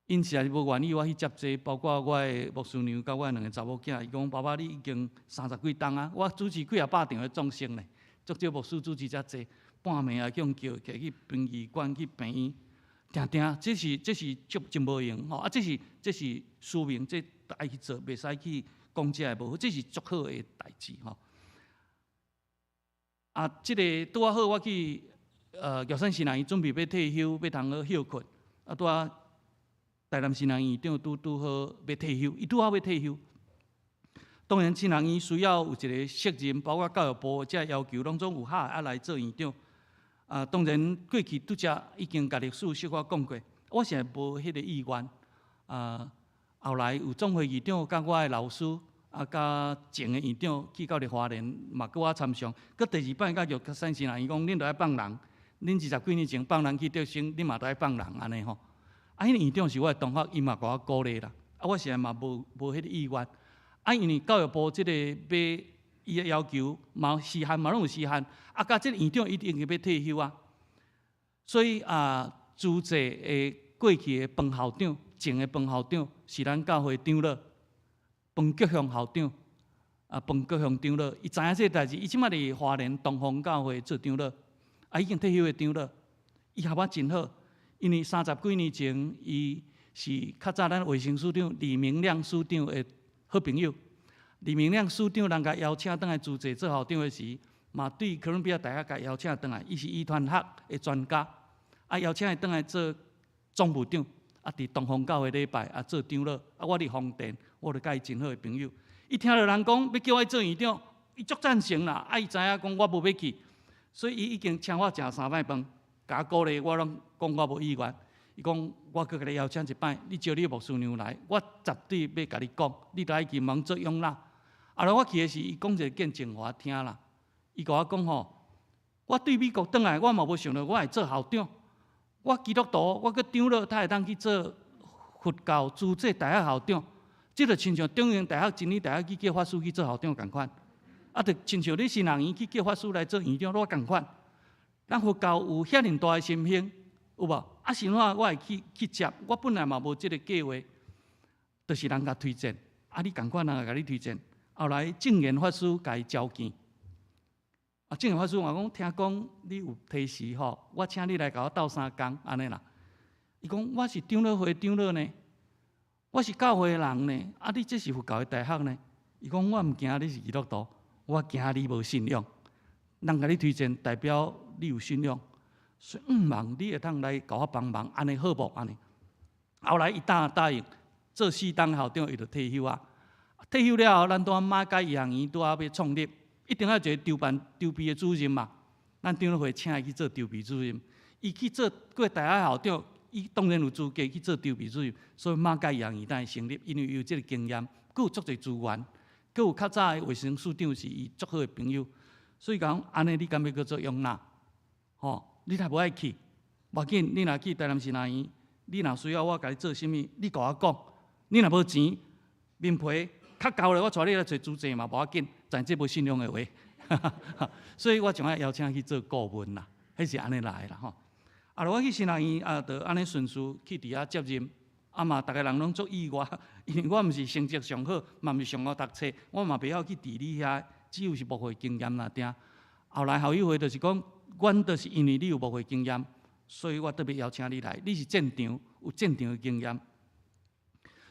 𪜶實在是無願意我去接這個，包括我的牧師娘佮我的兩个查某囝，伊講爸爸你已經三十幾冬啊，我主持幾仔百場的眾生咧，足少牧師主持遮濟，半暝也叫𪜶叫起去殯儀館去病院，定定這是足真無閒吼，啊這是使命，這愛去做，袂使去講這个無好，這是足好的代誌吼。啊，這个拄仔好我去玉山神學院準備欲退休，欲通好歇睏，啊拄仔台南神學院院長拄拄好欲退休，伊拄好欲退休。當然，神學院需要有一个適任，包括教育部這要求，攏總有合愛來做院長。啊，當然過去拄才已經共歷史小可講過，我實在無彼个意願。啊，後來有總會議長佮我的老師，啊，佮前个院長去到佇花蓮，嘛閣我參詳。閣第二擺佮玉山神學院講，恁著愛放人，恁二十幾年前放人去得勝，恁嘛著愛放人按呢吼。啊，彼个院長是我的同學，伊嘛共我鼓勵啦。啊，我實在嘛無彼个意願。啊，因為教育部這个欲伊的要求嘛時限嘛攏有時限，啊，佮這个院長一定欲退休啊。所以啊，主席的過去的彭校長，前的彭校長是咱教會長老，彭國雄校長，啊，彭國雄長老，伊知影這个代誌，伊這擺佇花蓮東方教會做長老，啊，已經退休的長老，伊合我真好。因為三十幾年前，伊是較早咱衛生署長李明亮署長的好朋友。李明亮署長人共邀請轉來主持做校長的時，嘛對哥倫比亞大學共邀請轉來，伊是遺傳學的專家，啊邀請伊轉來做總務長，啊佇東方教會禮拜啊做長老，啊我佇豐田，我就佮伊真好的朋友。伊聽著人講欲叫我做院長，伊足贊成啦，啊伊知影講我無欲去，所以伊已經請我食三擺飯，共我鼓勵，我攏講我無意願。伊講我閣共你邀請一擺，你招你牧師娘來，我絕對欲共你講，你著愛去茫做養老。後來我去的時，伊講一个見證予我聽啦。伊共我講吼，我對美國轉來，我嘛無想著我會做校長。我基督徒，我閣長老，才會當去做佛教諸濟大學校長。這就親像中正大學、真理大學去叫法師去做校長仝款。啊，就親像你神學院去叫法師來做院長，攏仝款。咱佛教有遐爾大的心胸，有無？啊，是按怎我會去接？我本來嘛無這个計劃，就是人共推薦。啊，你仝款人會共你推薦。後來證嚴法師共伊召見，啊，證嚴法師嘛講，聽講你有提示吼，我請你來共我鬥相共，按呢啦。伊講我是長老會長老呢，我是教會的人呢，啊，你這是佛教的大學呢。伊講我毋驚你是基督徒，我驚你無信仰。人共你推薦，代表你有信仰，所以向望你會當來共我幫忙，按呢好無？按呢。後來伊答應做四冬校長，伊就退休啊。退休了後，咱拄仔馬偕醫學院拄仔欲創立，一定愛一个籌辦籌備的主任嘛。咱長老會請伊去做籌備主任，伊去做過大學校長，伊當然有資格去做籌備主任。所以馬偕醫學院才會成立，因為伊有這个經驗，閣有足濟資源，閣有較早的衛生署長是伊足好的朋友。所以講，按呢你敢欲閣做養老？吼，你若無愛去，無要緊，你若去台南神學院，你若需要我共你做啥物，你共我講。你若無錢，面皮較厚咧，我帶你來揣主持嘛，無要緊，但這無信仰的話，所以我將伊邀請去做顧問啦，彼是按呢來的啦吼。啊，我去神學院啊，就按呢順序去佇遐接任，啊嘛，逐个人攏足意外，因為我毋是成績上好，嘛毋是上好讀冊，我嘛袂曉去治理遐，只有是牧會經驗爾定。後來校友會就是講，阮就是因為你有牧會經驗，所以我特別邀請你來。你是戰場有戰場的經驗，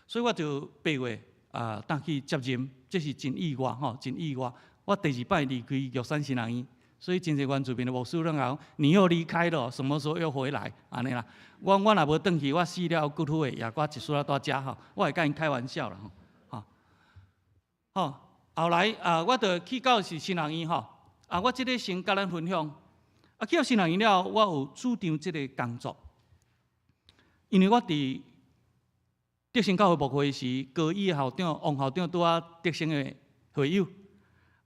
所以我就8月啊，轉去接任，這是真意外吼，真意外。我第二擺離開玉山神學院，所以真濟原住民的牧師攏講，你又離開了，什麼時候又回來？按呢啦，我若無轉去，我死了骨灰會也閣一束仔蹛遮吼，我會佮𪜶開玩笑啦吼。吼，後來啊，我就去到是神學院吼，啊，我這個先佮咱分享。啊，去到神學院了後，我有主張這個工作，因為我佇德生教會牧會時，高醫的校長王校長拄仔德生的會友，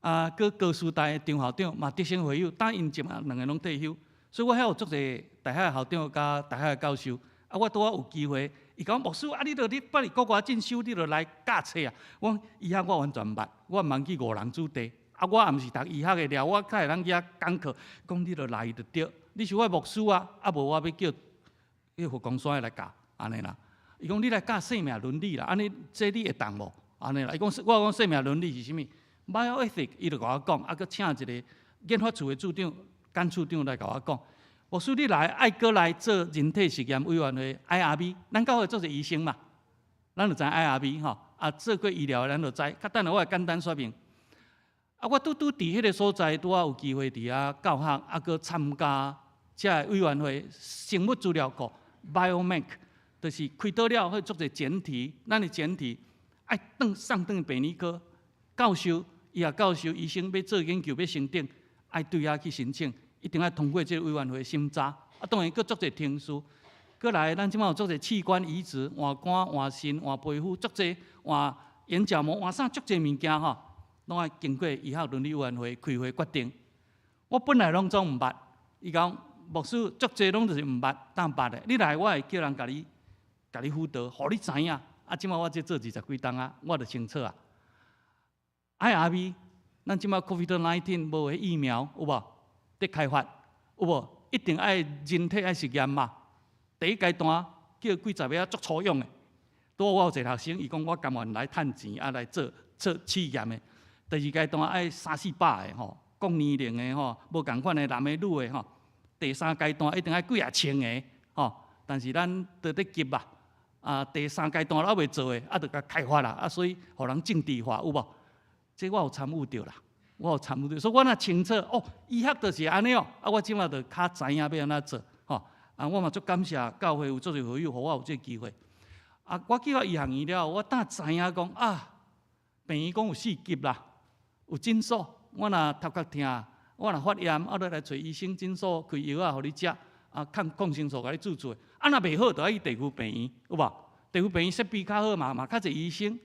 啊，閣高師大的張校長嘛德生會友，等𪜶這馬兩个攏退休，所以我遐有足濟大學的校長佮大學的教授，啊，我拄仔有機會，伊講牧師啊，你著你捌佇國外進修，你著來教冊啊。我講醫學我完全毋捌，我毋通去誤人子弟。啊，我也毋是讀醫學的料，我較會通去遐講課，講你著來就對。你是我牧師啊，啊無我欲叫彼佛光山的來教，按呢啦。伊講你來教生命倫理啦，按呢這你會當無？按呢啦。伊講我講生命倫理是啥物？Bioethics，伊就共我講，啊，閣請一個研發處的處長、監處長來共我講。牧師你來愛閣來做人體實驗委員會 IRB，咱教會做者醫生嘛，咱就知 IRB 吼，啊做過醫療的咱就知。較等下我會簡單說明。啊，我拄拄佇彼个所在，拄仔有機會佇遐教學，啊，閣參加這个委員會生物資料庫 Biobank，就是開刀了會做一個檢體，咱的檢體愛轉送轉病理科教授，醫學教授、醫生欲做研究欲申請，愛對遐去申請，一定愛通過這个委員會審查。啊，當然閣足濟程序，閣來咱這馬有足濟器官移植，換肝、換腎、換皮膚，足濟換眼角膜、換啥足濟物件吼。攏愛經過醫學倫理委員會開會決定。我本來攏總毋捌，伊講牧師足濟攏就是毋捌，當捌的。你來，我會叫人共你輔導，予你知影。啊，這馬我這做二十幾冬啊，我就清楚啊。IRB，咱這馬 COVID-19 無彼疫苗有無？佇開發有無？一定愛人體愛實驗嘛。第一階段叫幾十个足粗勇的。拄好我有一个學生，伊講我甘願來趁錢啊來做做試驗的。第二階段愛三四百个吼，各年齡的吼，無仝款的男的女的吼。第三階段一定愛幾仔千个吼，但是咱都佇急啊，啊，第三階段還未做的，啊，就共開發啦，啊，所以予人政治化有無？這我有參與著啦，我有參與著，所以我若清楚哦，醫學就是按呢哦，啊，我這馬就較知影欲按怎做吼，啊，我嘛足感謝教會有足濟會友，予我有這個機會。啊，我去到醫學院了後，我當知影講啊，病院講有四級啦。有診所，我若頭殼疼，我若發炎，啊，就來揣醫生診所開藥仔予你食，啊，抗抗生素共你注注。啊，若袂好，就愛去地區病院，有無？地區病院設備較好嘛，嘛較濟醫生。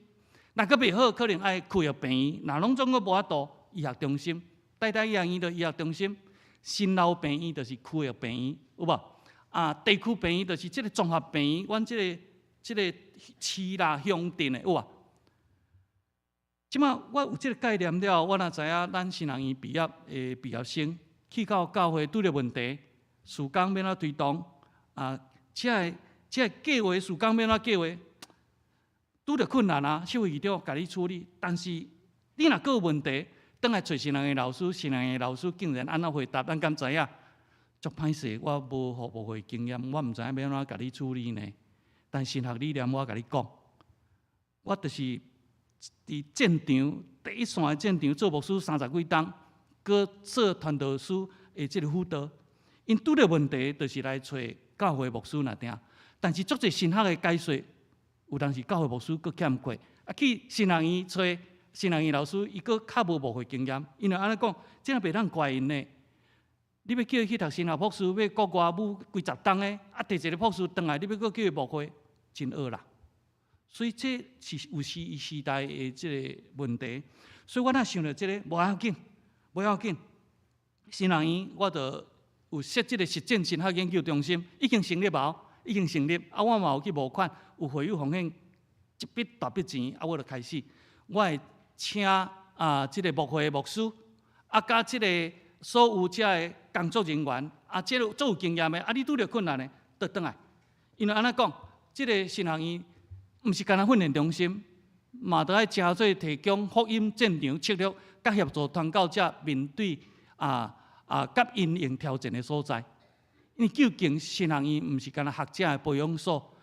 若閣袂好，可能愛區域病院。若攏總閣無法度，醫學中心，台大醫學院就醫學中心，新老病院就是區域病院，有無？啊，地區病院就是這个綜合病院，阮這个市啦、鄉鎮的，有無？這馬我有這个概念了，我若知影咱神學院畢業的畢業生去到教會拄著問題，事工欲按怎推動啊？這个計劃事工欲按怎計劃，拄著困難啊，秀會長共你處理。但是你若閣有問題，轉來揣神學院老師，神學院老師竟然按怎回答？咱敢知影？足歹勢，我無服務會經驗，我毋知影欲按怎共你處理呢。但神學理念我共你講，我就是佇戰場第一線的戰場做牧師三十幾冬，閣做傳道師的這个輔導。𪜶拄著問題，就是來揣教會牧師若定。但是足濟神學的解說，有當時教會牧師閣欠缺。啊，去神學院揣神學院老師，伊閣較無牧會經驗。因為按呢講，這若袂當怪𪜶呢。你欲叫伊去讀神學博士，欲國外舞幾十冬的，啊，提一个博士轉來，你欲閣叫伊牧會，真僫啦。所以這是有時時代的這个問題。所以我若想著這个，無要緊，無要緊。神學院我就有設這个實踐神學研究中心，已經成立無？已經成立。啊，我嘛有去募款，有會友奉獻一筆大筆錢，啊，我就開始，我會請啊，這个牧會的牧師，啊，佮這个所有這个工作人員，啊，這个足有經驗的，啊，你拄著困難的，就轉來。因為按怎講，這个神學院毋是干焦訓練中心，嘛著愛誠做提供福音戰場策略，佮協助傳教者面對啊啊佮因應挑戰的所在。因為究竟神學院毋是干焦學者的培養所，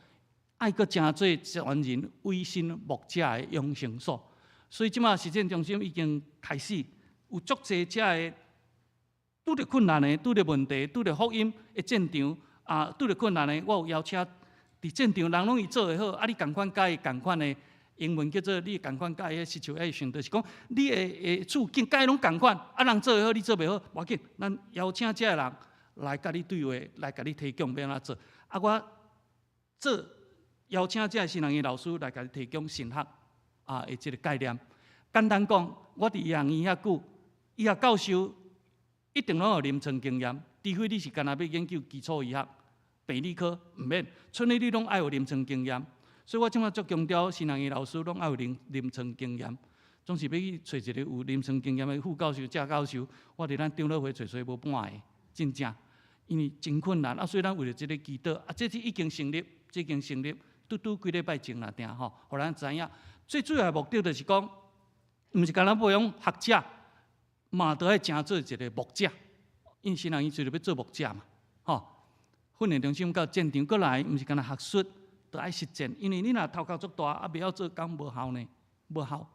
愛閣成做全人委身牧者的養成所。所以這馬實踐中心已經開始有足濟遮的拄著困難的、拄著問題、拄著福音的戰場啊，拄著困難的，我有邀請佇戰場人攏伊做會好，啊，你仝款佮伊仝款的英文叫做你仝款佮伊 situation，就是講你的的處境佮伊攏仝款，啊，人做會好，你做袂好，無要緊，咱邀請這个人來佮你對話，來共你提供欲按怎做。啊，我做邀請這个神學院老師來共你提供神學啊的這个概念。簡單講，我佇醫學院遐久，醫學教授一定攏有臨床經驗，除非你是干焦欲研究基礎醫學、病理科，毋免，賰你攏愛有臨床經驗。所以我這馬足強調，神學院老師攏愛有臨臨床經驗。總是欲去揣一个有臨床經驗的副教授、正教授，我佇咱長老會揣揣無半个，真正，因為真困難啊。所以咱為著這个祈禱，啊，這是已經成立，這已經成立，拄拄幾禮拜前啦，定吼，予咱知影。最主要的目的就是講，毋是干焦培養學者，嘛都愛成做一个牧者，因為神學院就是欲做牧者嘛，吼。訓練中心到戰場過來，毋是干焦學術，都愛實踐。因為你若頭殼足大，啊，袂曉做工無效呢，無效，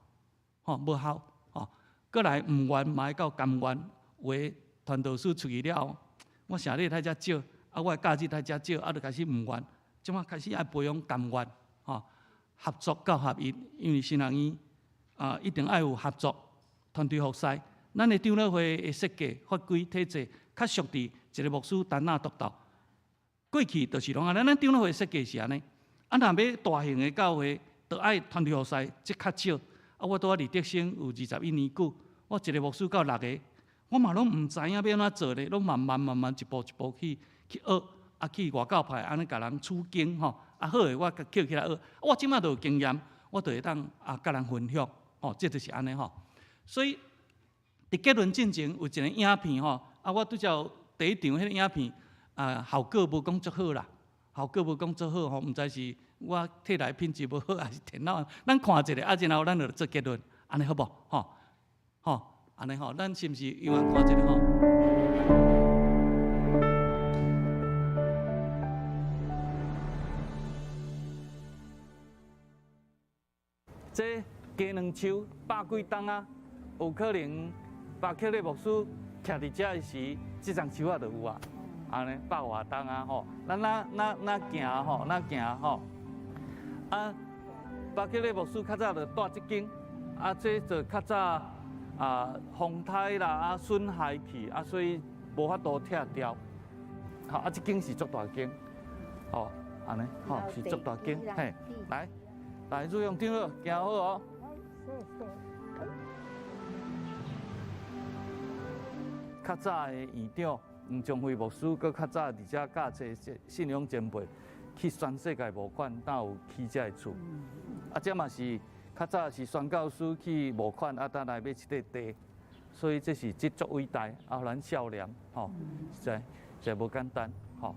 吼，無效，吼。過來毋願嘛愛到甘願，有的傳道師出去了後，我成日來遮少，啊，我的假日來遮少，啊，就開始毋願。這馬開始愛培養甘願，吼，合作到合一，因為神學院啊，一定愛有合作，團隊服侍。咱的長老會的設計、法規、體制，較屬佇一個牧師單打獨鬥。過去就是攏按呢，咱長老會設計是按呢。啊，若欲大型的教會，就愛團隊服侍，這較少。啊，我拄仔佇德興有21年久，我一個牧師到六个，我嘛攏毋知影欲按怎做咧，攏慢慢慢慢一步一步去去學，啊，去外教派按呢共人取經吼，啊好的我共抾起來學，我這馬就有經驗，我就會當啊共人分享，吼，這就是按呢吼。所以佇結論進前有一个影片吼，啊，我拄才第一場彼个影片啊，效果無講足好啦，效果無講足好吼，毋知是我摕來品質無好，抑是電腦。咱看一下，啊，然後咱就做結論，按呢好無？吼，吼，按呢吼，咱是毋是猶原看一下吼？這雞卵樹百幾冬啊，有可能巴克禮牧師徛佇遮的時，這叢樹仔就有啊。按呢百外冬啊吼，咱若若若行吼，若行吼。啊，巴克禮牧師較早就蹛這間，啊，這就較早啊風颱啦，啊損害去，啊所以無法度拆掉。好，啊這間是足大間，吼，按呢，吼是足大間，嘿，來，來，入用長老，行好哦。較早的院長黃宗輝牧師，閣較早佇遮教冊信仰前輩去全世界募款，才有起這个厝。啊，這嘛是較早是宣教師去募款，啊，才來買這塊地。所以這是這足偉大，啊，予咱少年吼，實在實在無簡單，吼。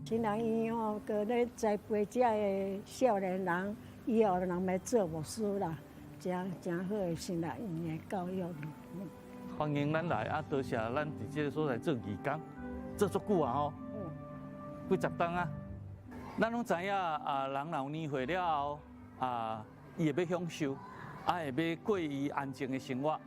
神學院吼，閣咧栽培遮个少年人，以後人欲做牧師啦，誠誠好的神學院的教育。歡迎咱來啊！多謝咱佇這个所在做義工，做足久啊吼，幾十冬啊。咱攏知影啊，人若有年歲了後啊，伊會欲享受，啊會欲過伊安靜的生活，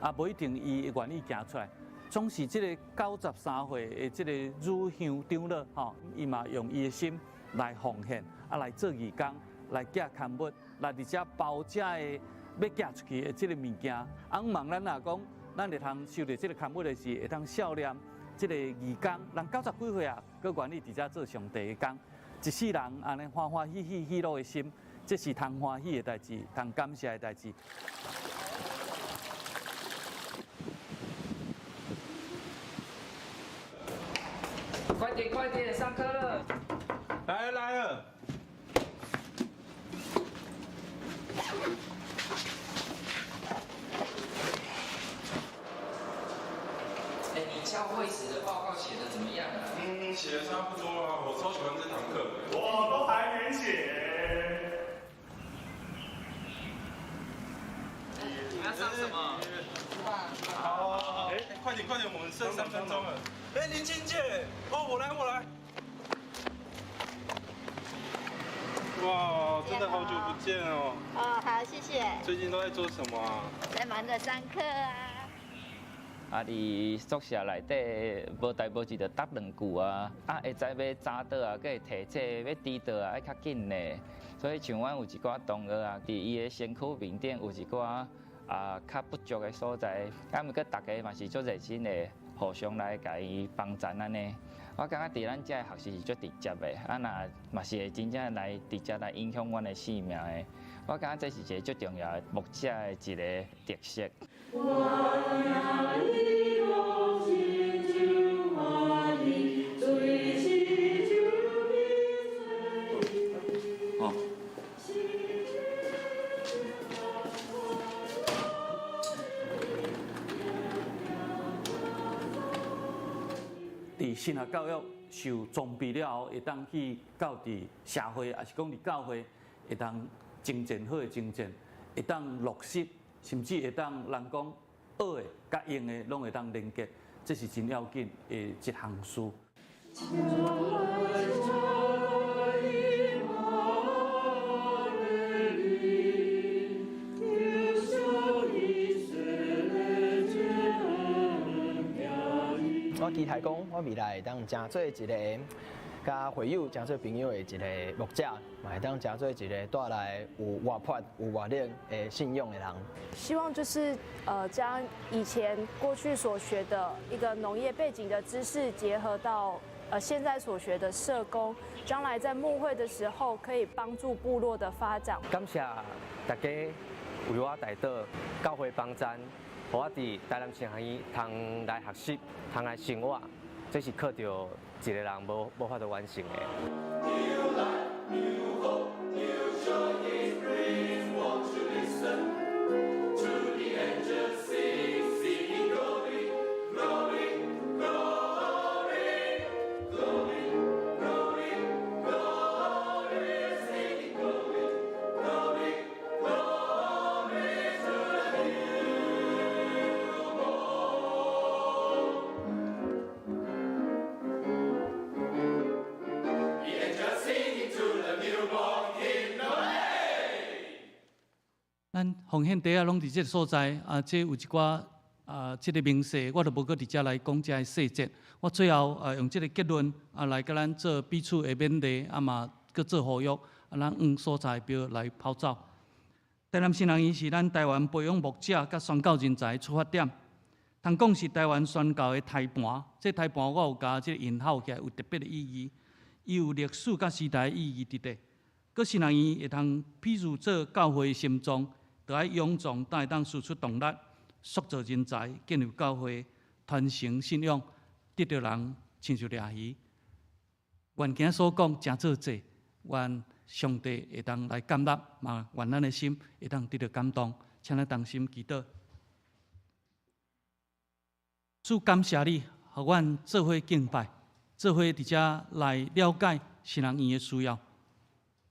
啊無一定伊會願意行出來。總是這个93歲的這个汝香長老吼，伊嘛用伊的心來奉獻，啊來做義工，來寄刊物，來佇遮包遮个欲寄出去的這个物件。啊，望咱若講，咱會通收著這个刊物的時，會當數念這个義工，人90幾歲啊，閣願意佇遮做上帝的工，一世人按呢歡歡喜喜喜樂的心，這是通歡喜的代誌，通感謝的代誌。快點快點，上課了！來了來了。欸，你教會史的報告寫得怎麼樣啊？嗯，寫得差不多啦。我超喜歡這堂課。我都還沒寫。你們要上什麼？好，欸，快快點快點，我們剩3分鐘了。哎，林清姐，哦，我來我來。哇，真的好久不見哦。哦，好，謝謝。最近都在做什麼啊？在忙着上課啊。啊！佇宿舍內底無代無誌就答兩句啊，啊會知欲早倒啊，閣會提這欲遲倒啊，愛較緊咧。所以像阮有一寡同學啊，佇伊的身軀面頂有一寡啊較不足的所在，啊，毋過逐家嘛是足熱心的，互相來共伊幫贊按呢。我感覺佇咱遮的學習是足直接的，啊若嘛是會真正來直接來影響阮的生命的。我感覺這是一個足重要的牧者的一個特色。佇神學教育受裝備了後，會當去到佇社會，抑是講佇教會，會當精進好的精進，會當落實，甚至會當人講學的佮用的攏會當連結，這是真要緊的一項事。我期待講，我未來會當成做一個佮會友成做朋友的一個牧者，嘛會當成做一個帶來有活潑、有活力的信仰的人。希望就是將以前過去所學的一個農業背景的知識，結合到現在所學的社工，將來在牧會的時候，可以幫助部落的發展。感謝大家為我代禱，教會幫贊。予我佇台南神學院通來學習，通來生活，這是靠著一個人無法度完成的。咱奉獻袋仔攏佇這个所在啊，這有一寡啊，這个明細我就無閣佇遮來講這个細節。我最後啊，用這个結論啊，來佮咱做彼此的勉勵，啊嘛閣做呼籲，啊，咱往所在標來跑走。台南神學院是咱台灣培養牧者佮宣教人才的出發點，通講是台灣宣教的胎盤。這胎盤我有共這个引號起來，有特別的意義，伊有歷史佮時代的意義佇底。閣神學院會通譬如做教會的心臟。就愛勇壯，才會當輸出動力，塑造人才，建立教會，傳承信仰，得著人親像掠魚。願今所講誠做濟，願上帝會當來感納，嘛願咱的心會當得著感動，請咱同心祈禱。主感謝你，予阮做伙敬拜，做伙佇遮來了解神學院的需要，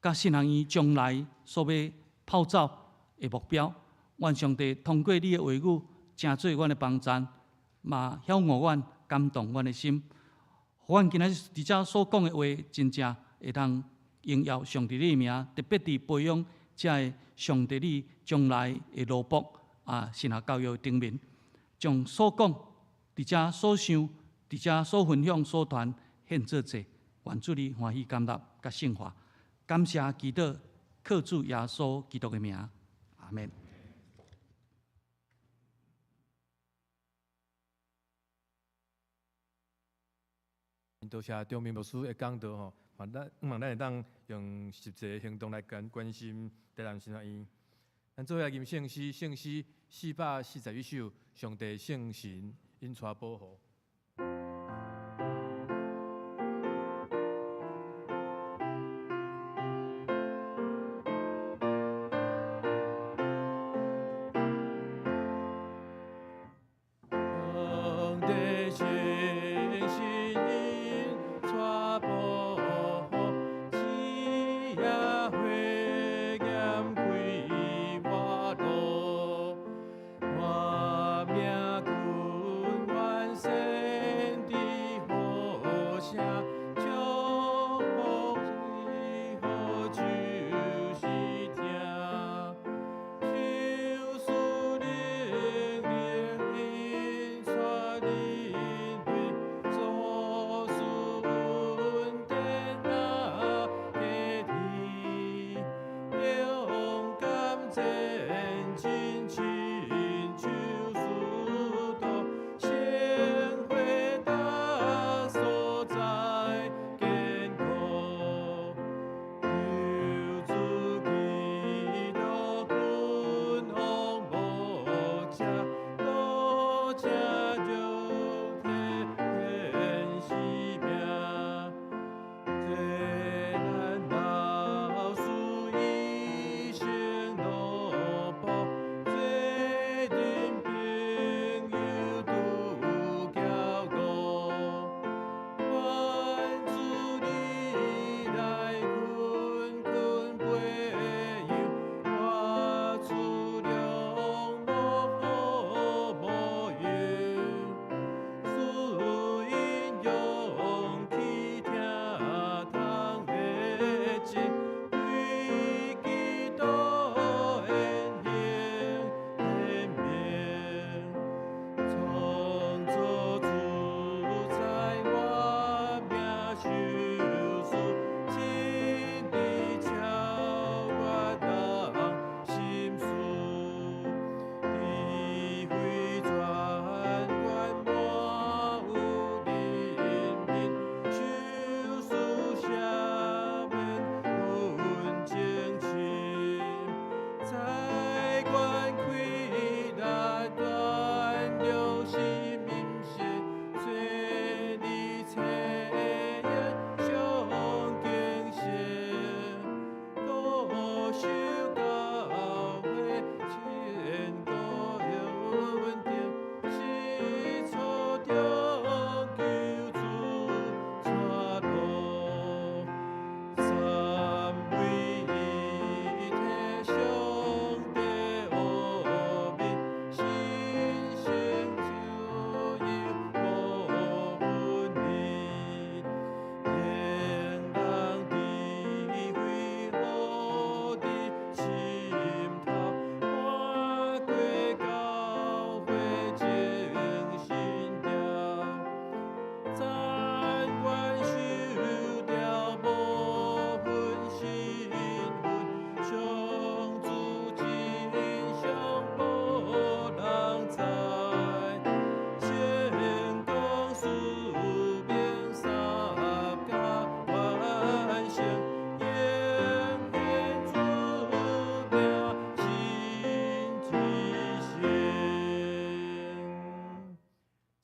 佮神學院將來所欲跑走的目標，願上帝通過你的話語，成做阮的幫贊，嘛曉悟阮，感動阮的心，予阮今仔日佇遮所講的話，真正會當榮耀上帝你的名，特別佇培養遮个上帝你將來的奴僕啊，神學教育頂面，將所講佇遮所想，佇遮所分享、所傳，獻做祭，願主你歡喜感納佮聖化，感謝祈禱，靠主耶穌基督的名。阿們。多謝張明牧師的講道吼，嘛咱希望咱會當用實際行動來關關心台南神學院。咱做伙來吟聖詩，聖詩441首，上帝聖神引帶保護。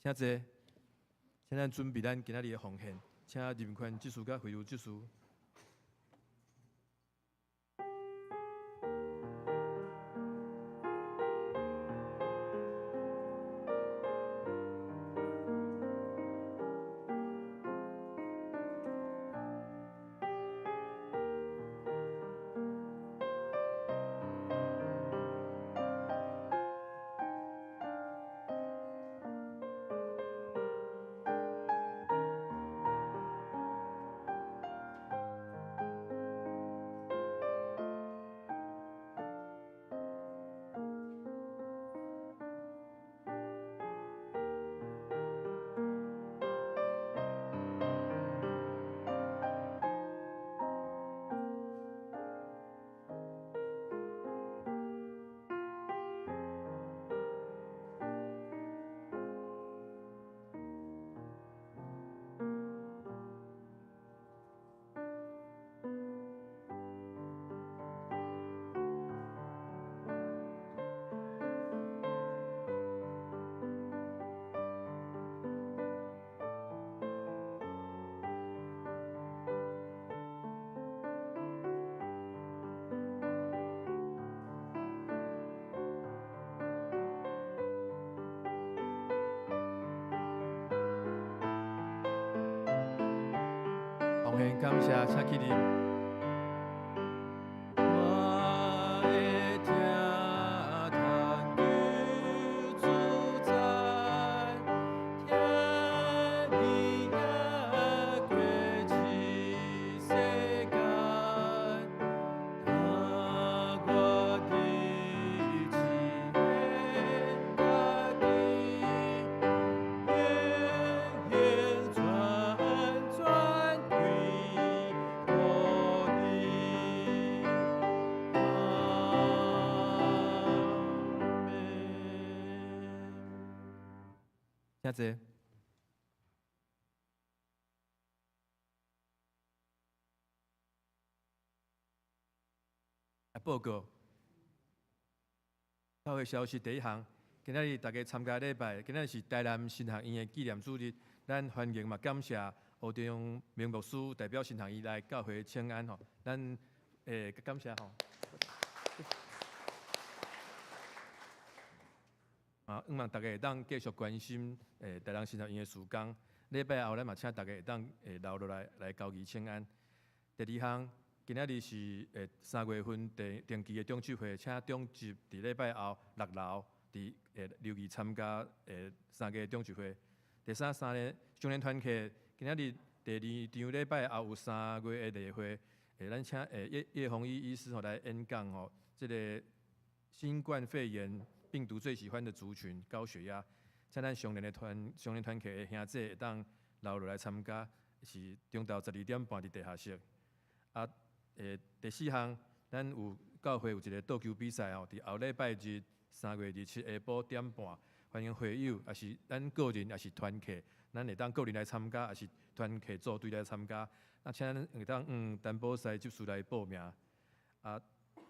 請坐，請咱準備咱今仔日的奉獻，請林寬執事佮惠如執事。奉獻感謝，請起立。我的疼嘆求主哉，天地也過這世間，若我佇只現家己，永永轉轉歸予你。阿們。請坐。來報告教會消息第一項，今仔日大家參加禮拜，今仔日是台南神學院的紀念主日，咱歡迎嘛感謝吳中明牧師代表神學院來教會請安吼，咱感謝吼。啊，希望大家會當繼續關心台南神學院的事工。禮拜後，咱嘛請大家會當留落來來交誼請安。第二項，今仔日是3月份定期的長執會，請長執佇禮拜後6樓佇留意參加3個長執會。第三個少年團契，今仔日第二場禮拜後有3月的例會，咱請葉葉宏醫醫師吼來演講吼，這个新冠肺炎病毒最喜歡的族群高血壓，請咱少年的團少年團契的兄弟會當留落來參加，是中晝12點半佇地下室。啊，第四項，咱有教會有一個桌球比賽吼，佇後禮拜日3月27下晡點半，歡迎會友，也是咱個人，也是團契，咱會當個人來參加，也是團契組隊來參加。啊，請咱會當擔保西執事來報名。啊，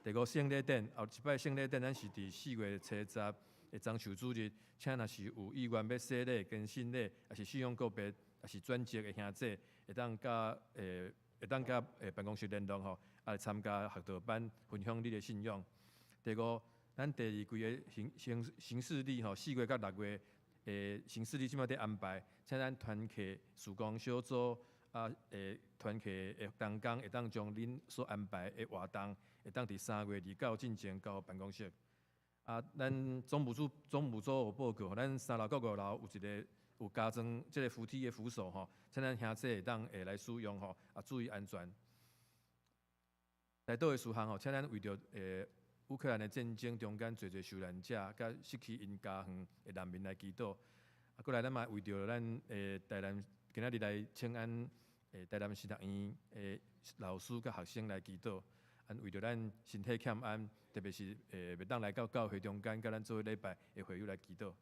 第五聖禮典，後一擺聖禮典，咱是佇4月70的棕樹主日，請若是有意願欲洗禮、堅信禮，抑是信仰告別，抑是轉職的兄弟，會當佮辦公室聯絡吼，啊來參加學道班，分享你的信仰。第五，咱第二季的行事曆吼，4月佮6月的行事曆這擺佇安排，請咱團契事工小組啊，團契的同工會當將恁所安排的活動，會當佇3月29進前交辦公室。啊，咱總務組有報告，咱3樓佮5樓有一個有加裝這个扶梯的扶手吼，請咱兄弟會當會來使用吼，啊注意安全。代禱的事項吼，請咱為著烏克蘭的戰爭中間，濟濟受難者，佮失去𪜶家園的難民來祈禱。啊，閣來咱嘛為著咱台南今仔日來請安台南神學院的老師佮學生來祈禱。啊，為著咱身體欠安，特別是袂當來到教會中間，佮咱做禮拜的會友來祈禱。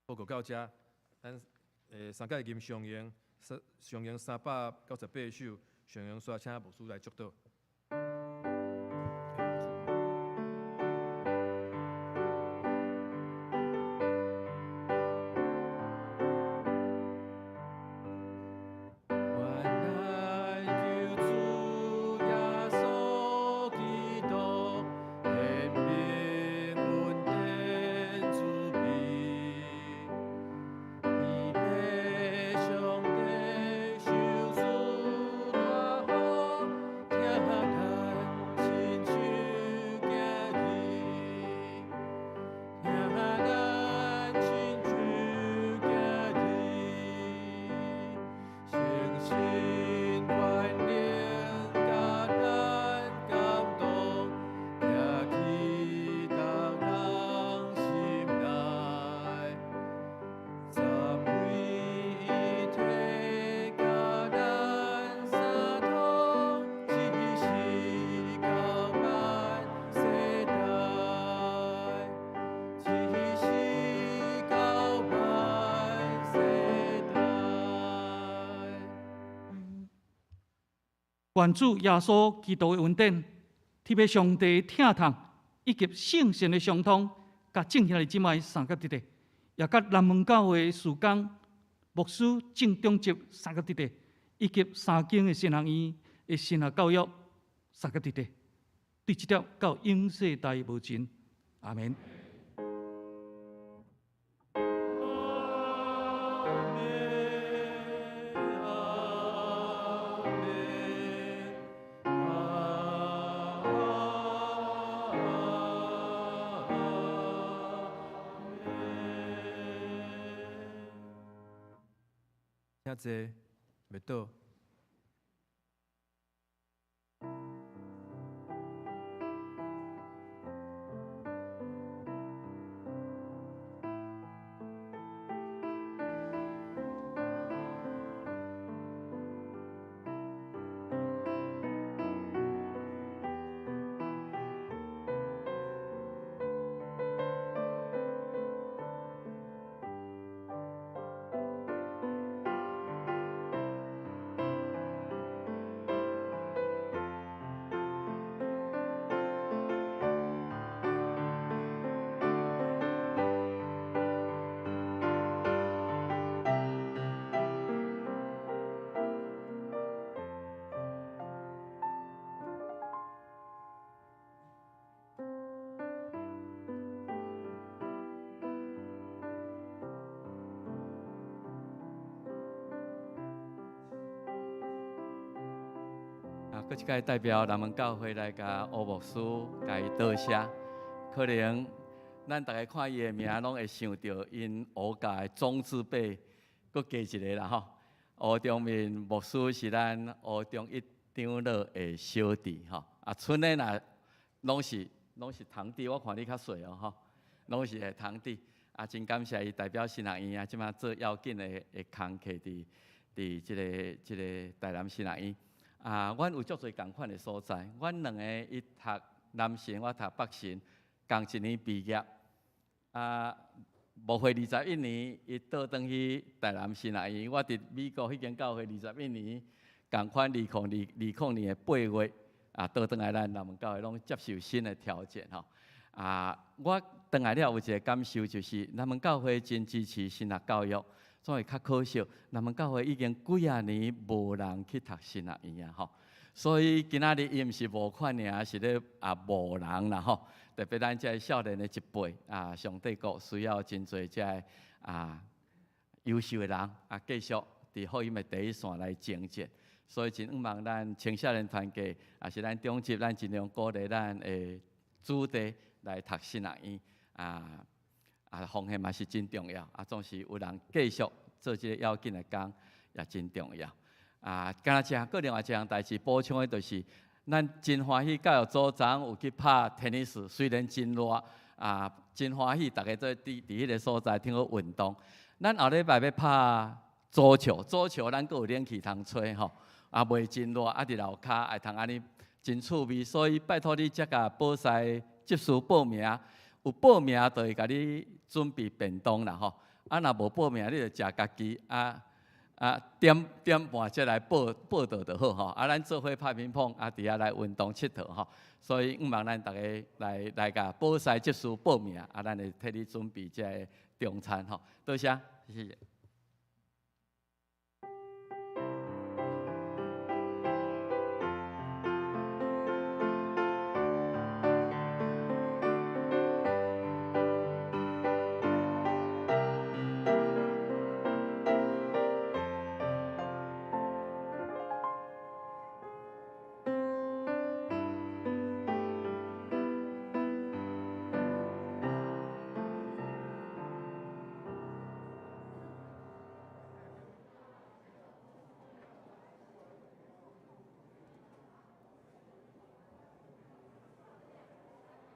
報告到遮，咱三界吟上詠，上詠398首，上詠煞請牧師來祝禱。願主耶穌基督的恩典，天父上帝的疼痛，以及聖神的相通，佮眾兄弟姊妹相佮佇咧，也佮南門教會事工牧師鄭長執相佮佇咧，以及三間的神學院的神學教育相佮佇咧，對這粒到永世代無盡，阿們。請坐，袂倒。啊，閣一擺代表南門教會來共吳牧師共伊道謝。可能咱逐家看伊的名，攏會想著𪜶吳家的宗字輩，閣加一个啦吼。吳中明牧師是咱吳中一長老的小弟吼。啊，賰的若攏是攏是堂弟，我看你較細哦吼，攏是的堂弟。啊，真感謝伊代表神學院啊，這馬做要緊的的工課佇佇這个這个台南神學院。啊，阮有足濟仝款的所在。阮兩个伊讀南神，我讀北神，仝一年畢業。啊，牧會21年，伊倒轉去台南神學院。我佇美國彼間教會21年，仝款2020年的8月，啊，倒轉來咱南門教會攏接受新的挑戰吼。啊，我轉來了有一个感受，就是南門教會真支持神學教育。總會較可惜，南門教會已經幾仔年無人去讀神學院啊吼，所以今仔日伊毋是無款爾，是咧啊無人啦吼。特別咱這少年的一輩啊，上帝國需要真濟這个啊優秀的人啊，繼續佇福音的第一線來征戰。所以真向望咱青少年團契，也是咱長執，咱盡量鼓勵咱的子弟來讀神學院啊。啊，奉獻嘛是真重要，啊，總是有人繼續做這个要緊的工，也真重要。啊，敢若這閣另外一項代誌補充的，就是咱真歡喜教育組昨昏有去拍テニス，雖然真熱，啊，真歡喜，逐家做佇佇彼个所在聽好運動。咱後禮拜欲拍足球，足球咱閣有冷氣通吹吼，啊，袂真熱，啊，佇樓跤會通按呢真趣味，所以拜託你才共保師執事報名。有報名就會共你準備便當啦吼，啊若無報名，你就食家己啊啊點點半才來報報到就好吼。啊，咱做伙拍乒乓，啊佇遐來運動𨑨迌吼。所以向望咱逐家來來共保師執事報名，啊，咱會替你準備這个中餐吼。多謝，謝謝。